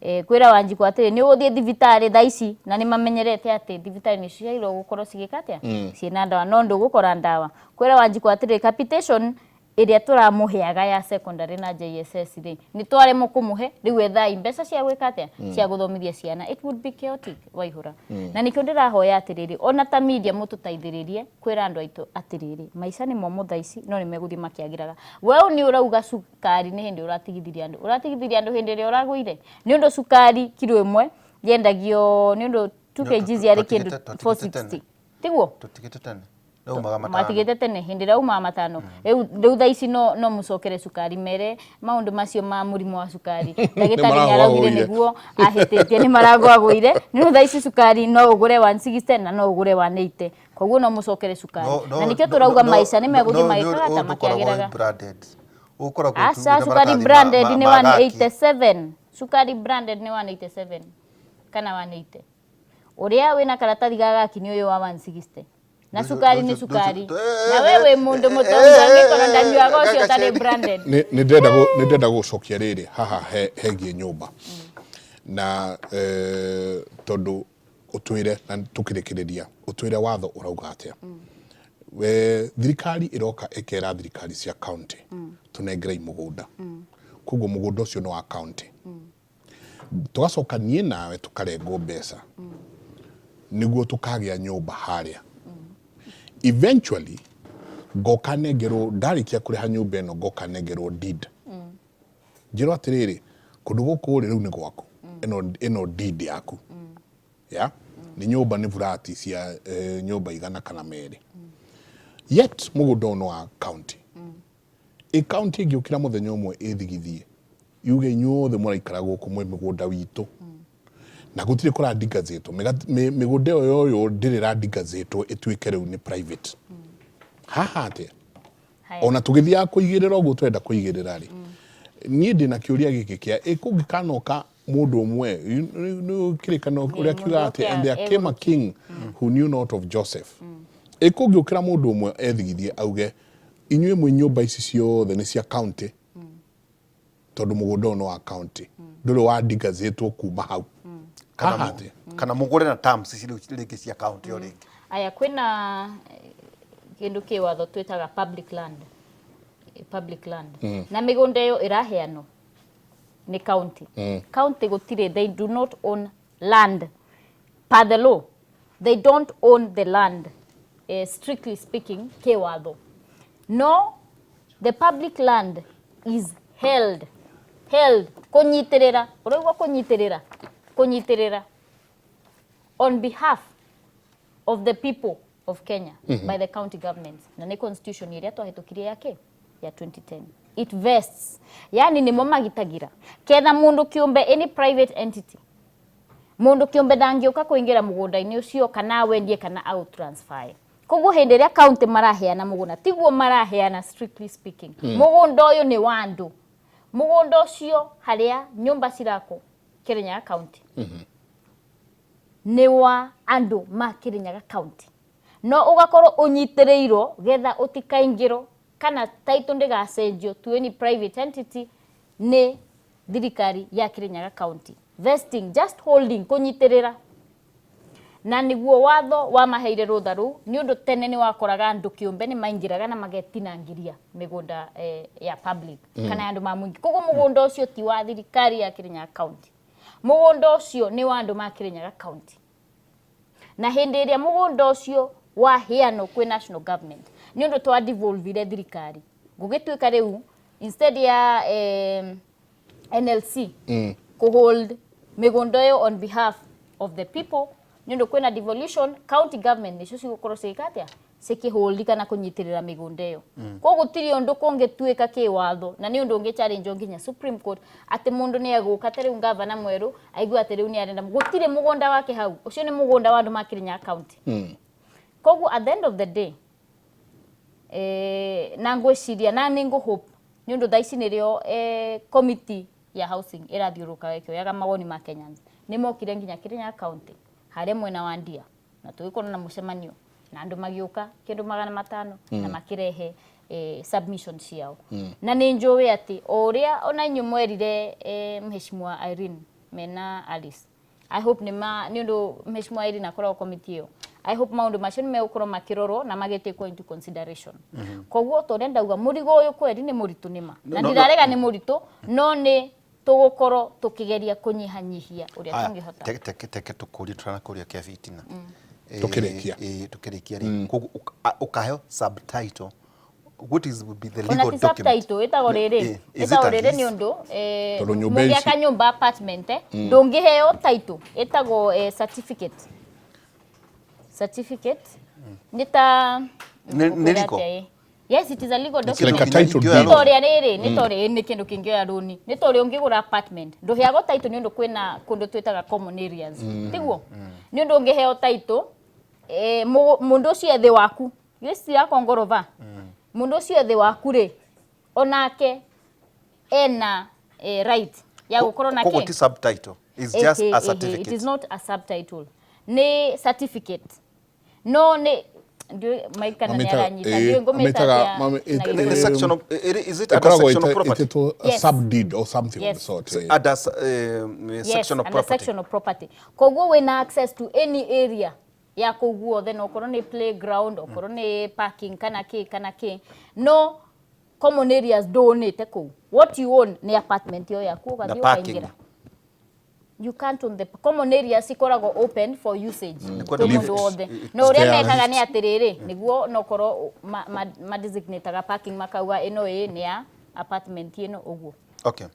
Kwĩra Wanjikũ atĩrĩ nĩ ũgũthiĩ thibitarĩ thaa ici na nĩ mamenyerete atĩ thibitarĩ nĩ ciagĩrĩirwo gũkorwo cigĩka atĩa ciĩna ndawa no ndũgũkora ndawa. Kwĩra Wanjikũ atĩrĩ capitation ĩrĩa tũramũheaga ya secondary na JSS rĩ nĩ twaremwo kũmũhe rĩu ethai mbeca cia gwĩka atĩa cia gũthomithia ciana. It would be chaotic Waihũra. Na nĩkĩo ndĩrahoya atĩrĩrĩ ona ta media mũtũteithĩrĩrie kwĩra andũ aitũ atĩrĩrĩ maica nĩ momũ thaa ici no nĩ megũthiĩ makĩagĩraga. We nĩ ũrauga cukari nĩ hĩndĩ ũratigithirie andũ, ũratigithirie andũ hĩndĩ ĩrĩa ũragũire nĩ ũndũ cukari kiro ĩmwe yendagio nĩ ũndũ 2 kgs yarĩ kĩndũ 460 tiguo? Tũtigĩte tene. Rĩu umaga matano. Matigĩte tene hĩndĩ ĩrĩa umaga matano. Rĩu thaa ici no mũcokere cukari mere maũndũ macio ma mũrimũ wa cukari ndagĩtarĩ nĩ araugire nĩguo ahĩtĩtie nĩ maragwagũire nĩ thaa ici cukari no ũgũre 160 na no ũgũre 180 koguo no mũcokere cukari na nĩkĩo tũrauga maica nĩ megũthiĩ magĩkaga ta makĩagĩraga. Aca cukari branded nĩ 187, cukari branded nĩ 187 kana 180 ũrĩa wĩna karatathi ga gaki nĩ ũyũ wa 160 na cukari nĩ cukari na we wĩ mũndũ mũtongu angĩkorwo ndanyuaga ũcio ũtarĩ branded. Nĩ ndĩrenda gũcokia rĩrĩ haha hegiĩ nyũmba na tondũ ũtwĩre na tũkĩrĩkĩrĩria ũtwĩre watho ũrauga atĩa. We thirikari ĩroka ĩkera thirikari cia county tũnengerei mũgũnda, koguo mũgũnda ũcio nĩ wa county, tũgacoka niĩ nawe tũkarengwo mbeca nĩguo tũkagĩa nyũmba harĩa. Eventually ngoka nengerwo ndarĩkia kũrĩha nyũmba ĩno ngoka nengerwo deed njĩrwo atĩrĩrĩ kũndũ gũkũ rĩ rĩu nĩ gwaku, ĩno deed yaku ya nĩ nyũmba nĩ burati cia nyũmba igana kana merĩ, yet mũgũnda ũyũ nĩ wa county. Ĩ county ĩngĩũkĩra mũthenya ũmwe ĩthigithie yuge inyuothe mũraikara gũkũ mwĩ mũgũnda witũ na gũtirĩ kũrandigazĩtwo mĩgũnda ĩyo yoywo ndĩrĩ ĩrandigazĩtwo ĩtuĩke rĩu nĩ private haha atĩa ona tũgĩthiaga kũigĩrĩra ũguo twenda kũigĩrĩra rĩ niĩ ndĩna kĩũria gĩkĩ kĩa ĩ kũngĩkanoka mũndũ ũmwe kĩrĩkanĩro ũrĩa kiugaga atĩ and there came a king who knew not of Joseph. Ĩ kũngĩũkĩra mũndũ ũmwe ethigithie auge inyuĩ mwĩ nyũmba ici ciothe nĩ cia county tondũ mũgũnda ũyũ nĩ wa county ndũrĩ wandigazĩtwo kuma hau haha atĩa? Kana mũgũre na terms ici rĩu rĩngĩ cia county o rĩngĩ. Aya kwĩna kĩndũ kĩ watho twĩtaga public land, public land na mĩgũnda ĩyo ĩraheanwo nĩ county. County gũtirĩ, they do not own land per the law, they don't own the land, strictly speaking kĩ watho. No the public land is held Held, kũnyitĩrĩra, ũraigua kũnyitĩrĩra, kũnyitĩrĩra on behalf of the people of Kenya by the county governments. Na nĩ constitution ĩrĩa twahĩtũkirie ya kĩ? Ya 2010. It vests. Yani nĩmo magitagira. Ketha mũndũ kĩũmbe, any private entity, mũndũ kĩũmbe ndangĩũka kũingĩra mũgũnda-inĩ ũcio kana awendie kana aũ transfer. Koguo hĩndĩ ĩrĩa county maraheana mũgũnda, tiguo maraheana strictly speaking. Mũgũnda ũyũ nĩ wa andũ. Mũgũnda ũcio harĩa nyũmba cirakwo Kirinyaga County nĩ wa andũ ma Kirinyaga County. No ũgakorwo ũnyitĩrĩirwo getha ũtikaingĩrwo kana title ndĩgacenjio to any private entity nĩ thirikari ya Kirinyaga County. Vesting, just holding, kũnyitĩrĩra. Na nĩguo watho wamaheire rũtha rũu nĩ ũndũ tene nĩ wakoraga andũ kĩũmbe nĩ maingĩraga na magetinangĩria mĩgũnda ya public kana ya andũ ma mũingĩ. Koguo mũgũnda ũcio ti wa thirikari ya Kirinyaga County. Mũgũnda ũcio nĩ wa andũ ma Kirinyaga County. Na hĩndĩ ĩrĩa mũgũnda ũcio waheanwo kwĩ national government nĩ ũndũ twa devolvire thirikari, gũgĩtuĩka rĩu instead ya NLC kũhold mĩgũnda ĩyo on behalf of the people, nĩ ũndũ kwĩna devolution, county government nĩcio cigũkorwo cigĩka atĩa? Cikĩhold kana kũnyitĩrĩra mĩgũnda ĩyo. Koguo gũtirĩ ũndũ kũngĩtuĩka kĩwatho, na nĩ ũndũ ũngĩ challenge nginya Supreme Court, atĩ mũndũ nĩ egũka ta rĩu ngavana mwerũ aigue atĩ rĩu nĩ arenda, gũtirĩ mũgũnda wake hau, ũcio nĩ mũgũnda wa andũ ma Kirinyaga County. Koguo at the end of the day, na ngwĩciria na nĩ ngũ-hope nĩ ũndũ thaa ici nĩrĩo committee ya housing ĩrathiũrũrũka ĩkĩoyaga mawoni ma Kenyans. Nĩ mokire nginya Kirinyaga County harĩa mwena wa Ndia, na tũgĩkorwo na mũcemanio na andũ magĩũka kĩndũ 500 na makĩrehe submission ciao. Na nĩ njũĩ atĩ o ũrĩa ona inyuĩ mwerire Mheshimiwa Irene mena Alice, I hope nĩ ma nĩ ũndũ Mheshimiwa Irene akoragwo committee ĩyo, I hope maũndũ macio nĩ megũkorwo makĩrorwo na magĩtĩkwo into consideration. Koguo ta ũrĩa ndauga, mũrigo ũyũ kweri nĩ mũritũ nĩma, na ndirarega nĩ mũritũ, no nĩ tũgũkorwo tũkĩgeria kũnyihanyihia ũrĩa tũngĩhota. Teke tũkũrie tũranakũria kĩa bitina. Tũkĩrĩkia. Tũkĩrĩkia rĩ, koguo ũkaheo subtitle, what is would be the Ona legal ti document? Subtitle ĩtagwo rĩrĩ, Is it ĩtagwo a rĩrĩ nĩ lease? ũndũ Tondũ nyũmba mũngĩaka nyũmba apartment, ndũngĩheo title, ĩtagwo certificate. Nĩ ta Nĩ ngũkwĩra legal? atĩa, ĩ? Yes, it is a legal Like document. a title Nĩ deed. Nĩ ta ũrĩa rĩrĩ, nĩ ta ũrĩa nĩ kĩndũ kĩngĩoya rũni, nĩ ta ũrĩa ũngĩgũra apartment, ndũheagwo title nĩ ũndũ kwĩna kũndũ twĩtaga common areas, tiguo? Nĩ ũndũ ũngĩheo title, mũndũ ũcio ethĩ waku gĩci ngorova, mũndũ ũcio ethĩ waku rĩ, onake ena right ya gũkorwo na Koguo kĩ? ti subtitle, it's just Ehe, a ehe, certificate. It is not a subtitle, nĩ certificate, no nĩ ndiũĩ Mike kana nĩ aranyita, ndiũĩ ngũmĩta atĩa na Nĩ Gĩkũyũ. section of, is it under Ĩkoragwo section of property? ĩtĩtwo a Yes. subdeed or something of the sort. Under section of Yes, under property. section of property. Koguo wĩna access to any area ya kũu guothe, na okorwo nĩ playground, okorwo nĩ parking, kana kĩ kana kĩ, no common areas ndũnĩte kũu. What you own nĩ apartment ĩyo yaku, ũgathiĩ Parking. ũkaingĩra. You can't own the common areas, cikoragwo open for usage Kwenda kwĩ lift. mũndũ wothe. No ũrĩa Stairs. mekaga nĩ atĩrĩrĩ, nĩguo nokorwo ma designataga parking, makauga ĩno ĩ nĩ ya apartment ĩno, ũguo. Okay.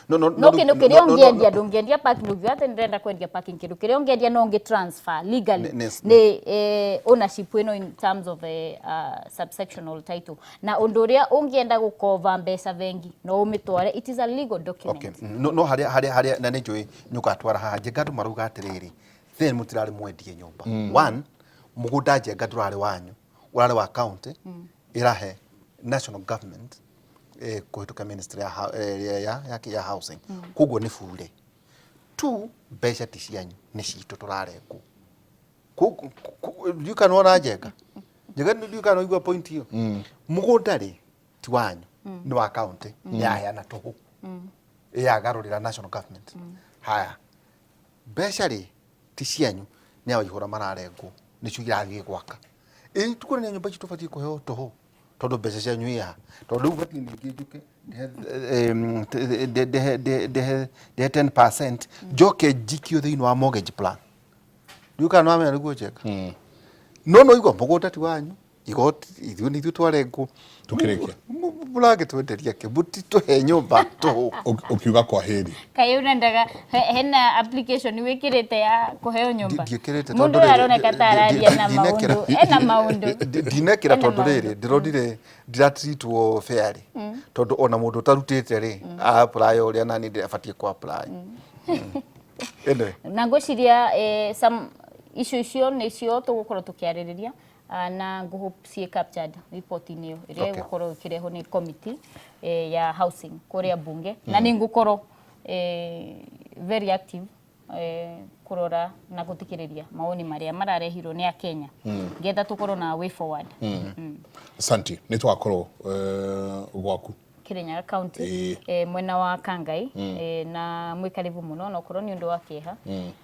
No, No kĩndũ kĩrĩa no, ũngĩendia, ndũngĩendia parking. Ũngiuga atĩ ndĩrenda kwendia parking, kĩndũ kĩrĩa ũngĩendia no ũngĩ transfer legally nĩ ownership ĩno in terms of subsectional title. Na ũndũ ũrĩa ũngĩenda gũkova mbeca bengi, no ũmĩtware. It is a legal document. Okay. No harĩa na nĩ njũĩ nĩ ũgatwara haha Njenga, andũ marauga atĩrĩrĩ, then mũtirarĩ mwendie nyũmba. One, mũgũnda Njenga ndũrarĩ wanyu, ũrarĩ wa county ĩrahe national government kũhĩtũka ministry ya housing, koguo nĩ bure. Two, mbeca ti cianyu, nĩ citũ tũrarengwo. Ndiũĩ kana wona Njenga. Njenga, ndiũĩ kana waigua point ĩyo. Mũgũnda rĩ ti wanyu, nĩ wa county, yaheana tũhũ, yagarũrĩra national government. Haya, mbeca rĩ ti cianyu, nĩ awaihũra mararengwo, nĩcio irathiĩ gwaka. Ĩ tukuonania nyũmba ici tũbatiĩ kũheo tũhũ tondũ mbeca cianyu ĩ haha? Tondũ rĩu batiĩ ningĩ njũke ndĩhe 10%, njoke njikio thĩinĩ wa mortgage plan. Ndiũĩ kana nĩwamenya nĩguo Njenga. No no igua mũgũnda ti wanyu. Igoti ithuĩ nĩ ithuĩ twarengwo. Tũkĩrĩkia. Mũragĩtwenderia kĩ? Mũtitũhe nyũmba tũhũ. Ũkiuga kwa heri. Kaĩ ũrendaga hena application wĩkĩrĩte ya kũheo nyũmba? Ndiĩkĩrĩte Mũndũ tondũ ũyũ rĩrĩ, aroneka ta araria na maũndũ, ena maũndũ. Ndinekĩra Ena tondũ rĩrĩ maũndũ. ndĩronire ndiratreatwo fairly tondũ ona mũndũ ũtarutĩte rĩ apply ũrĩa nani ndĩrabatiĩ kũ apply. Anyway. Na ngwĩciria some issue icio nĩcio tũgũkorwo tũkĩarĩrĩria na ngũ hope ciĩ captured report-inĩ ĩyo ĩrĩa ĩgũkorwo ĩkĩrehwo nĩ committee ya housing kũrĩa bunge na nĩ ngũkorwo very active kũrora na gũthikĩrĩria mawoni marĩa mararehirwo nĩ akenya ngetha tũkorwo na way forward. Asante, nĩ twakorwo gwaku Kirinyaga County mwena wa Kangai na mwĩ karibu mũno na okorwo nĩ ũndũ wa kĩeha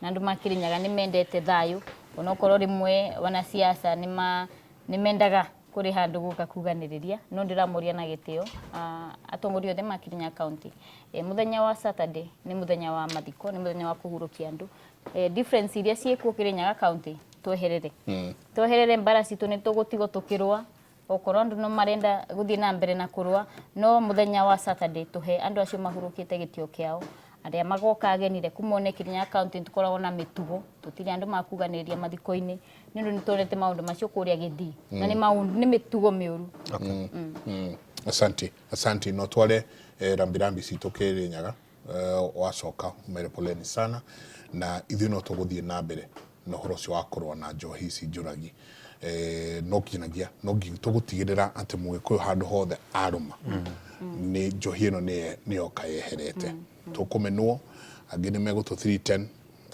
na andũ ma Kirinyaga nĩ mendete thayũ onokorwo rĩmwe wanasiasa nĩ mendaga kũrĩ handũ gũka kuganĩrĩria no ndĩramoria na gĩtĩo atongoria othe ma Kirinyaga County mũthenya wa Saturday nĩ mũthenya wa mathiko, nĩ mũthenya wa kũhurũkia andũ. Difference iria ciĩkuo Kirinyaga County tweherere tweherere mbara citũ nĩ tũgũtigwo tũkĩrũa okorwo andũ no marenda gũthiĩ na mbere na kũrũa no mũthenya wa Saturday tũhe andũ acio mahurũkĩte gĩtĩo kĩao arĩa magoka ageni reku mone Kirinyaga County nĩ tũkoragwo na mĩtugo tũtirĩ andũ makuganĩrĩria mathiko-inĩ nĩ ũndũ nĩ tuonete maũndũ macio kũrĩa Gĩthii na nĩ maũndũ nĩ mĩtugo mĩũru. Asante, asante. No tware rambirambi citũ Kirinyaga wacoka mere poleni sana na ithuĩ no tũgũthiĩ na mbere na ũhoro ũcio wa kũrũa na njohi ici njũragi no nginyagia no nginya tũgũtigĩrĩra atĩ mũgĩkũyũ handũ hothe arũma nĩ njohi ĩno nĩ yoka yeherete. Tũkũmenwo, angĩ nĩ megũtũ 310,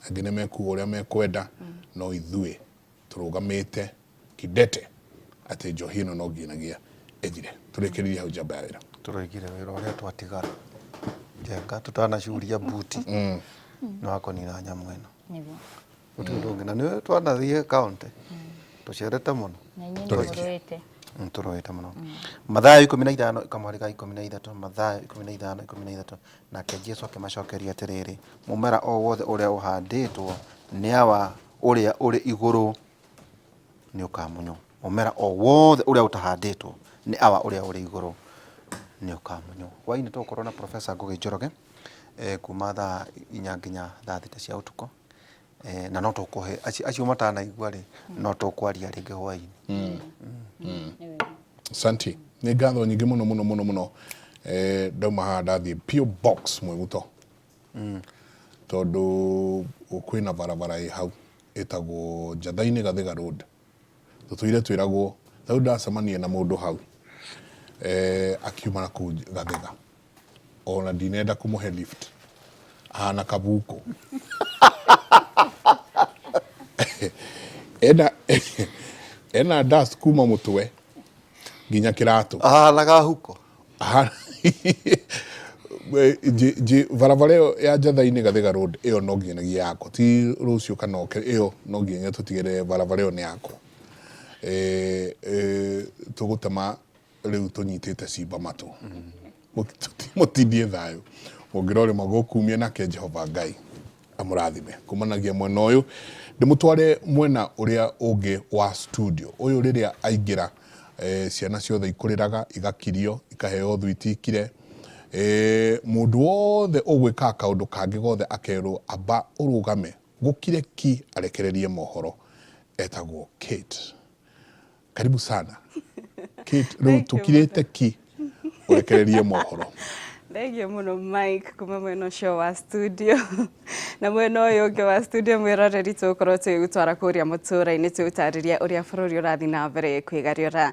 angĩ nĩ mekuga ũrĩa mekwenda, no ithuĩ tũrũgamĩte kidete atĩ njohi ĩno no nginyagia ĩthire. Tũrĩkĩrĩrie hau njamba ya wĩra. Tũroigire wĩra ũrĩa twatigara njenga tũtanacuria buti nĩ wa kũnina nyamũ ĩno. Nĩguo. Gũtirĩ ũndũ ũngĩ na nĩ twanathiĩ county tũcerete mũno. Na inyuĩ nĩ Tũrĩkie. mũrũĩte. Tũrũĩte mũno. Mathayo 15 kamũhari ka 13, Mathayo 15 13, nake Jesu akĩmacokeria atĩrĩrĩ, mũmera o wothe ũrĩa ũhandĩtwo nĩ Awa ũrĩa ũrĩ igũrũ nĩ ũkamunywo. Mũmera o wothe ũrĩa ũtahandĩtwo nĩ Awa ũrĩa ũrĩ igũrũ nĩ ũkamunywo. Hwaĩ-inĩ tũgũkorwo na Professor Ngũgĩ Njoroge kuma thaa 4 nginya thaa 6 cia ũtukũ. Na no tũkũhe acio matanaigua rĩ, no tũkwaria rĩngĩ hwaĩ-inĩ. Asante. Nĩ ngatho nyingĩ mũno mũno mũno mũno. Ndauma haha ndathiĩ P.O. Box Mwĩguto. Tondũ kwĩna barabara ĩ hau ĩtagwo Njatha-inĩ Gathiga Road. Tũtũire twĩragwo, tarĩu ndacemania na mũndũ hau akiuma na kũu Gathiga. Ona ndinenda kũmũhe lift. Ahana kabuku. Ena dust kuma mũtwe nginya kĩratũ. Ahana gahuko. Barabara ĩyo ya Njatha-inĩ Gathiga Road ĩyo no nginyagia yakwo, ti rũciũ kana ũke, ĩyo no nginya tũtigĩrĩre barabara ĩyo nĩ yakwo. Tũgũtema rĩu tũnyitĩte cimba matũ. Mũtindie thayũ mũngĩrorĩma gũkumia nake Jehova Ngai amũrathime. Kumanagia mwena ũyũ ndĩmũtware mwena ũrĩa ũngĩ wa studio ũyũ rĩrĩa aingĩra ciana ciothe ikũrĩraga igakirio ikaheo thwiti ikire mũndũ wothe ũgwĩkaga kaũndũ kangĩ gothe akerwo amba ũrũgame gũkire ki arekererie mohoro etagwo Kate. Karibu sana Kate, rĩu tũkirĩte ki ũrekererie mohoro. Thengio mũno Mike kuma mwena ũcio wa studio na mwena ũyũ ũngĩ wa studio mwĩroreri tũgũkorwo tũgĩgũtwara kũrĩa mũtũra-inĩ tũgũtarĩria ũrĩa bũrũri ũrathiĩ na mbere kwĩgariũra.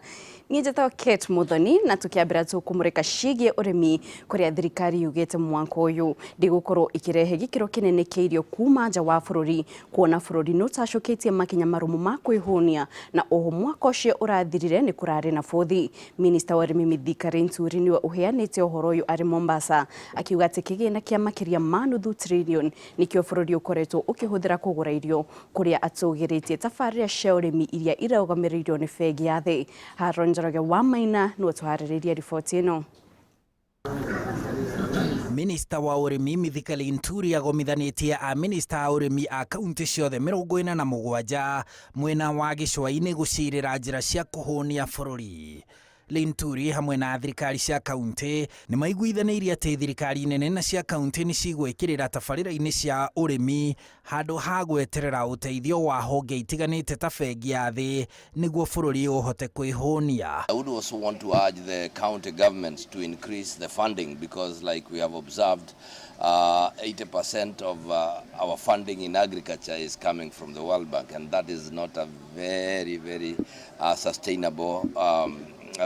Niĩ njĩtagwo Kate Muthoni na tũkĩambĩra tũkũmũrĩka ciĩgiĩ ũrĩmi kũrĩa thirikari yugĩte mwaka ũyũ ndĩgũkorwo ĩkĩrehe gĩkĩro kĩnene kĩa irio kuma nja wa bũrũri kuona bũrũri nĩ ũtacũkĩtie makinya marũmu ma kwĩhũnia na oho mwaka ũcio ũrathirire nĩ kũrarĩ na bũthi. Minista wa ũrĩmi Mithika Linturi nĩwe ũheanĩte ũhoro ũyũ arĩ Mombasa akiuga atĩ kĩgĩna kĩa makĩria ma nuthu trillion nĩkĩo bũrũri ũkoretwo ũkĩhũthĩra kũgũra irio kũrĩa atũgĩrĩtie tabarĩra cia ũrĩmi iria irũgamĩrĩirwo nĩ bengi ya thĩ. Haron Njoroge wa Maina nĩwe ũtũharĩrĩirie riboti ĩno. Minista wa ũrĩmi Mithika Linturi agomithanĩtie a minista a ũrĩmi a kaunti ciothe 47 mwena wa gĩcũa-inĩ gũcirĩra njĩra cia kũhũnia bũrũri. Linturi hamwe na thirikari cia kaunti nĩ maiguithanĩirie atĩ thirikari nene na cia kaunti nĩ cigwĩkĩrĩra tabarĩra-inĩ cia ũrĩmi handũ ha gweterera ũteithio wa honge itiganĩte ta bengi ya thĩ nĩguo bũrũri ũhote kwĩhũnia. I would also want to urge the county governments to increase the funding because, like we have observed, 80% of our funding in agriculture is coming from the World Bank, and that is not a very, very sustainable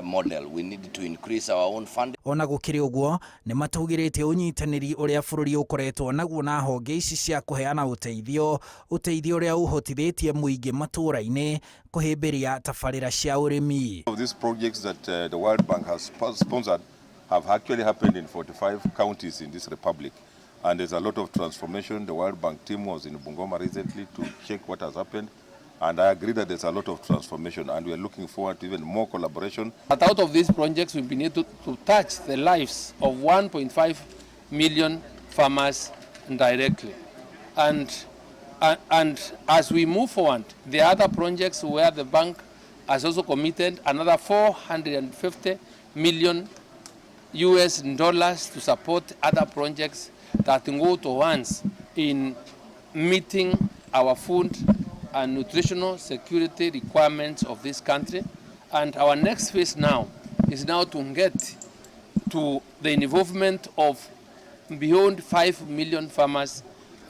model. We need to increase our own funding. Ona gũkĩrĩ ũguo nĩ matũgĩrĩtie ũnyitanĩri ũrĩa bũrũri ũkoretwo naguo na honge ici cia kũheana ũteithio, ũteithio ũrĩa ũhotithĩtie mũingĩ matũũra-inĩ kũhĩmbĩria tabarĩra cia ũrĩmi. Of these projects that the World Bank has sponsored have actually happened in 45 counties in this republic, and there's a lot of transformation. The World Bank team was in Bungoma recently to check what has happened, and I agree that there's a lot of transformation, and we are looking forward to even more collaboration. But out of these projects, we've been able to touch the lives of 1.5 million farmers directly. And as we move forward, the other projects where the bank has also committed another 450 million US dollars to support other projects that go towards in meeting our food and nutritional security requirements of this country. And our next phase now is now to get to the involvement of beyond 5 million farmers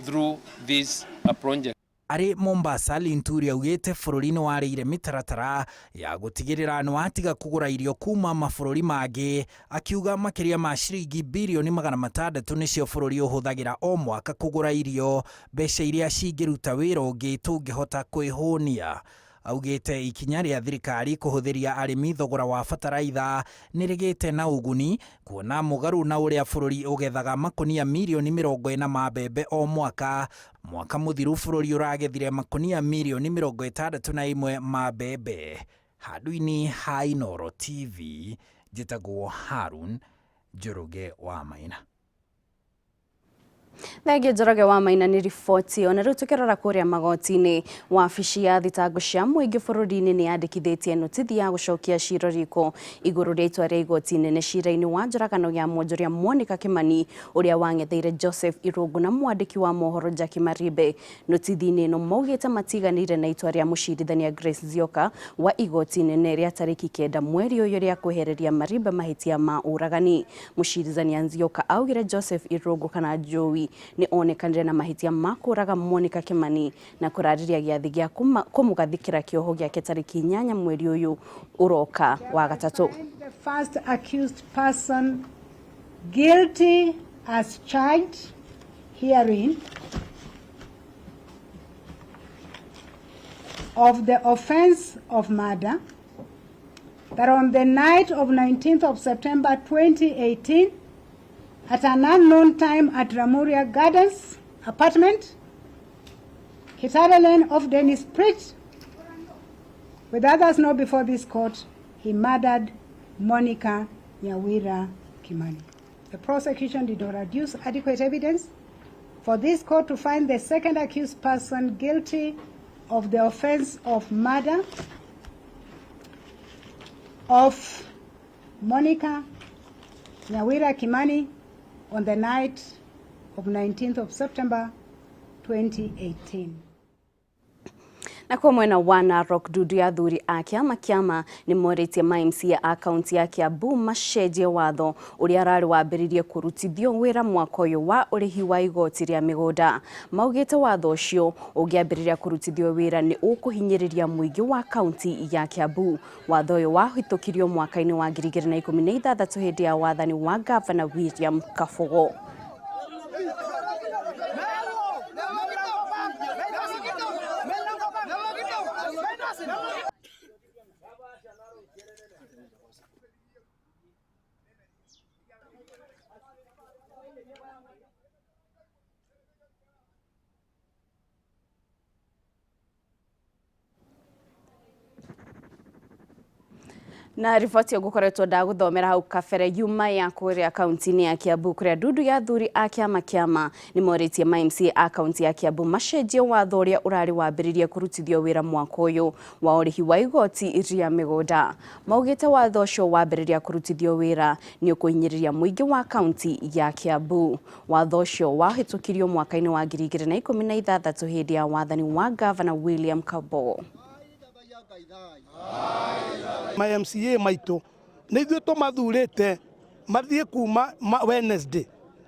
through this project. Arĩ Mombasa, Linturi augĩte bũrũri nĩ warĩire mĩtaratara ya gũtigĩrĩra nĩ watiga kũgũra irio kuma mabũrũri mangĩ, akiuga makĩria ma ciringi birioni 600 nĩcio bũrũri ũhũthagĩra o mwaka kũgũra irio, mbeca iria cingĩruta wĩra ũngĩ tũngĩhota kwĩhũnia. Augĩte ikinya rĩa thirikari kũhũthĩria arĩmi thogora wa bataraitha nĩ rĩgĩte na ũguni kuona mũgarũ na ũrĩa bũrũri ũgethaga makonia mirioni 40 ma mbembe o mwaka, mwaka mũthiru bũrũri ũragethire makonia mirioni 61 ma mbembe. Handũ-inĩ ha Inooro TV njĩtagwo Harun Njoroge wa Maina. Thengiũ Njoroge wa Maina nĩ riboti. Ona rĩu tũkĩrora kũrĩa magoti-inĩ, wabici ya thitango cia mũingĩ bũrũri-inĩ nĩ yandĩkithĩtie notithi ya gũcokia cira riko igũrũ rĩa itua rĩa igoti inene cira-inĩ wa njũragano ya mwonjoria Monica Kimani ũrĩa wang'etheire Joseph Irũngũ na mwandĩki wa mohoro Jackie Maribe. Notithi-inĩ ĩno maugĩte matiganĩire na itua rĩa mũcirithania Grace Nzioka wa igoti inene rĩa tarĩki 9 mweri ũyũ rĩa kwehereria Maribe mahĩtia ma ũragani. Mũcirithania Nzioka augire Joseph Irũngũ kana Joey nĩ onekanire na mahĩtia ma kũraga Monica Kimani na kũrarĩria gĩathĩ gĩa kũmũgathĩkĩra kĩoho gĩake tarĩki 8 mweri ũyũ ũroka wa gatatũ. The first accused person guilty as charged herein of the offense of murder, that on the night of 19th of September 2018, at an unknown time at Ramuria Gardens apartment, Kitale Lane off Dennis Bridge, with others not before this court, he murdered Monica Nyawira Kimani. The prosecution did not adduce adequate evidence for this court to find the second accused person guilty of the offense of murder of Monica Nyawira Kimani on the night of 19th of September 2018. Na kwa mwena wa Narok, ndundu ya athuri a kĩama kĩama nĩ morĩtie ma MCA a kaunti ya Kiambu macenjie watho ũrĩa ararĩ wambĩrĩrie kũrutithio wĩra mwaka ũyũ wa ũrĩhi wa igoti rĩa mĩgũnda. Maugĩte watho ũcio ũngĩambĩrĩria kũrutithio wĩra nĩ ũkũhinyĩrĩria mũingĩ wa kaunti ya Kiambu. Watho ũyũ wahĩtũkirio mwaka-inĩ wa 2016 hĩndĩ ya wathani wa Gavana William Kabogo. Na riboti ĩyo ngũkoretwo ndagũthomera hau kabere yuma ya kũrĩa kaunti-inĩ ya Kiambu kũrĩa ndundu ya athuri a kĩama kĩama nĩ morĩtie ma MCA a kaunti ya Kiambu macenjie watho ũrĩa ũrarĩ wambĩrĩrie kũrutithio wĩra mwaka ũyũ wa ũrĩhi wa igoti rĩa mĩgũnda. Maugĩte watho ũcio wambĩrĩria kũrutithio wĩra nĩ ũkũhinyĩrĩria mũingĩ wa kaunti ya Kiambu. Watho ũcio wahĩtũkirio mwaka-inĩ wa 2016 hĩndĩ ya wathani wa Gavana William Kabogo. Ma MCA maitũ nĩ ithuĩ tũmathurĩte mathiĩ kuma Wednesday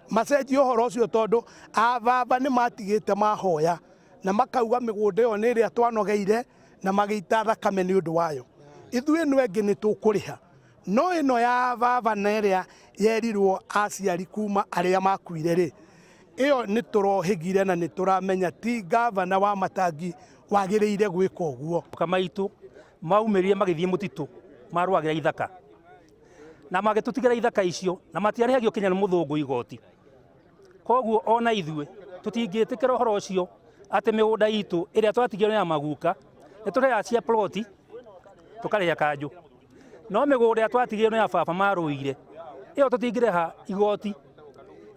macenjie ũhoro ũcio tondũ ababa nĩ matigĩte mahoya na makauga mĩgũnda ĩyo nĩ ĩrĩa twanogeire na magĩita thakame nĩ ũndũ wayo. Ithuĩ ĩno ĩngĩ nĩ tũkũrĩha no ĩno ya baba na ĩrĩa yerirwo aciari kuma arĩa makuire rĩ, ĩyo nĩ tũrohĩgire na nĩ tũramenya ti gavana wa Matangi wagĩrĩire gwĩka ũguo. Maguka maitũ maumĩrire magĩthiĩ mũtitũ marũagĩra ithaka na magĩtũtigĩra ithaka icio na matiarĩhagio kinya nĩ mũthũngũ igoti. Koguo ona ithuĩ tũtingĩtĩkĩra ũhoro ũcio atĩ mĩgũnda itũ ĩrĩa twatigĩrwo ya maguka nĩ tũrĩhaga cia ploti tũkarĩha kanjũ, no mĩgũnda ĩrĩa twatigĩrwo ya baba marũire ĩyo tũtingĩrĩha igoti.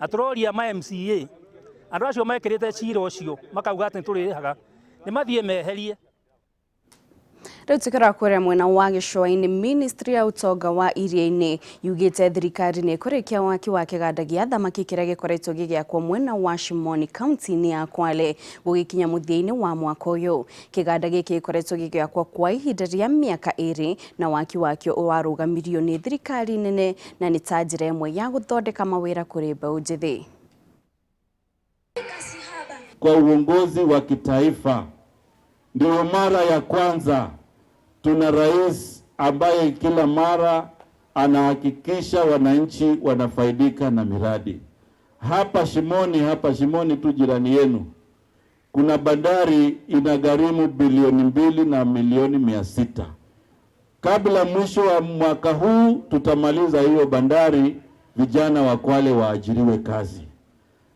Na tũroria ma MCA andũ acio mekĩrĩte cira ũcio makauga atĩ nĩ tũrĩrĩhaga nĩ mathiĩ meherie. Rĩu tukĩrora kũrĩa mwena wa gĩcũa-inĩ, ministry ya ũtonga wa iria-inĩ yugĩte thirikari nĩ ĩkũrĩkia waki wa kĩganda gĩa thamaki kĩrĩa gĩkoretwo gĩgĩakwo mwena wa Shimoni kaunti-inĩ ya Kwale gũgĩkinya mũthia-inĩ wa mwaka ũyũ. Kĩganda gĩkĩ gĩkoretwo gĩgĩakwo kwa ihinda rĩa mĩaka ĩrĩ na waki wakĩo warũgamirio nĩ thirikari nene na nĩ ta njĩra ĩmwe ya gũthondeka mawĩra kũrĩ mbeũ njĩthĩ. Kwa uongozi wa kitaifa, ndio mara ya kwanza tuna rais ambaye kila mara anahakikisha wananchi wanafaidika na miradi. Hapa Shimoni, hapa Shimoni tu jirani yenu, kuna bandari inagharimu bilioni 2 na milioni 600. Kabla mwisho wa mwaka huu tutamaliza hiyo bandari, vijana wa Kwale waajiriwe kazi.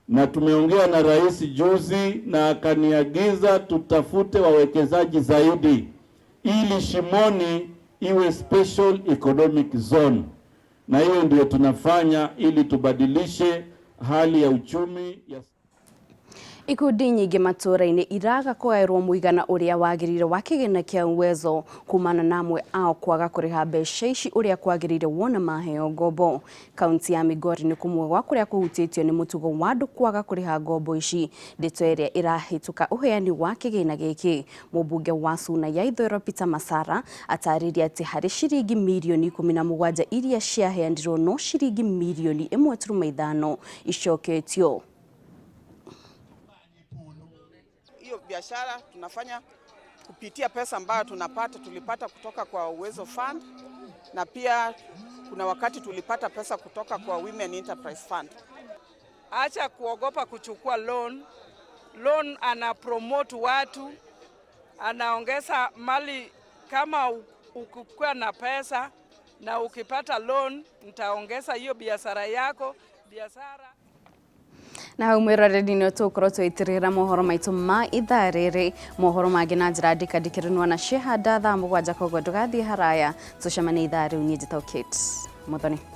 Na tumeongea na rais juzi na akaniagiza tutafute wawekezaji zaidi ili Shimoni iwe special economic zone, na hiyo ndio tunafanya ili tubadilishe hali ya uchumi ya Ikundi nyingĩ matũũra-inĩ iraga kũgaĩrwo mũigana ũrĩa wagĩrĩire wa kĩgĩna kĩa Uwezo kumana na amwe ao kwaga kũrĩha mbeca ici ũrĩa kwagĩrĩire wona maheo ngombo. Kaunti ya Migori nĩ kũmwe gwa kũrĩa kũhutĩtio nĩ mũtugo wa andũ kwaga kũrĩha ngombo ici, ndeto ĩrĩa ĩrahĩtũka ũheani wa kĩgĩna gĩkĩ. Mũmbunge wa Suna ya Ithũĩro Peter Masara atarĩria atĩ harĩ ciringi mirioni 17 iria ciaheanirwo no ciringi mirioni 1.5 icoketio. Hiyo biashara tunafanya kupitia pesa ambayo tunapata tulipata kutoka kwa Uwezo Fund, na pia kuna wakati tulipata pesa kutoka kwa Women Enterprise Fund. Acha kuogopa kuchukua loan. Loan ana promote watu, anaongeza mali. Kama ukikuwa na pesa na ukipata loan, nitaongeza hiyo biashara yako biashara Na hau mwĩroreri nĩ tũgũkorwo tũgĩtirĩrĩra mohoro maitũ ma ithaa rĩrĩ. Mohoro mangĩ na njĩra ndikandikĩrĩnwo na Shehada thaa 7, koguo ndũgathiĩ haraya, tũcemanie ithaa rĩu. Niĩ njĩtagwo Kate Muthoni.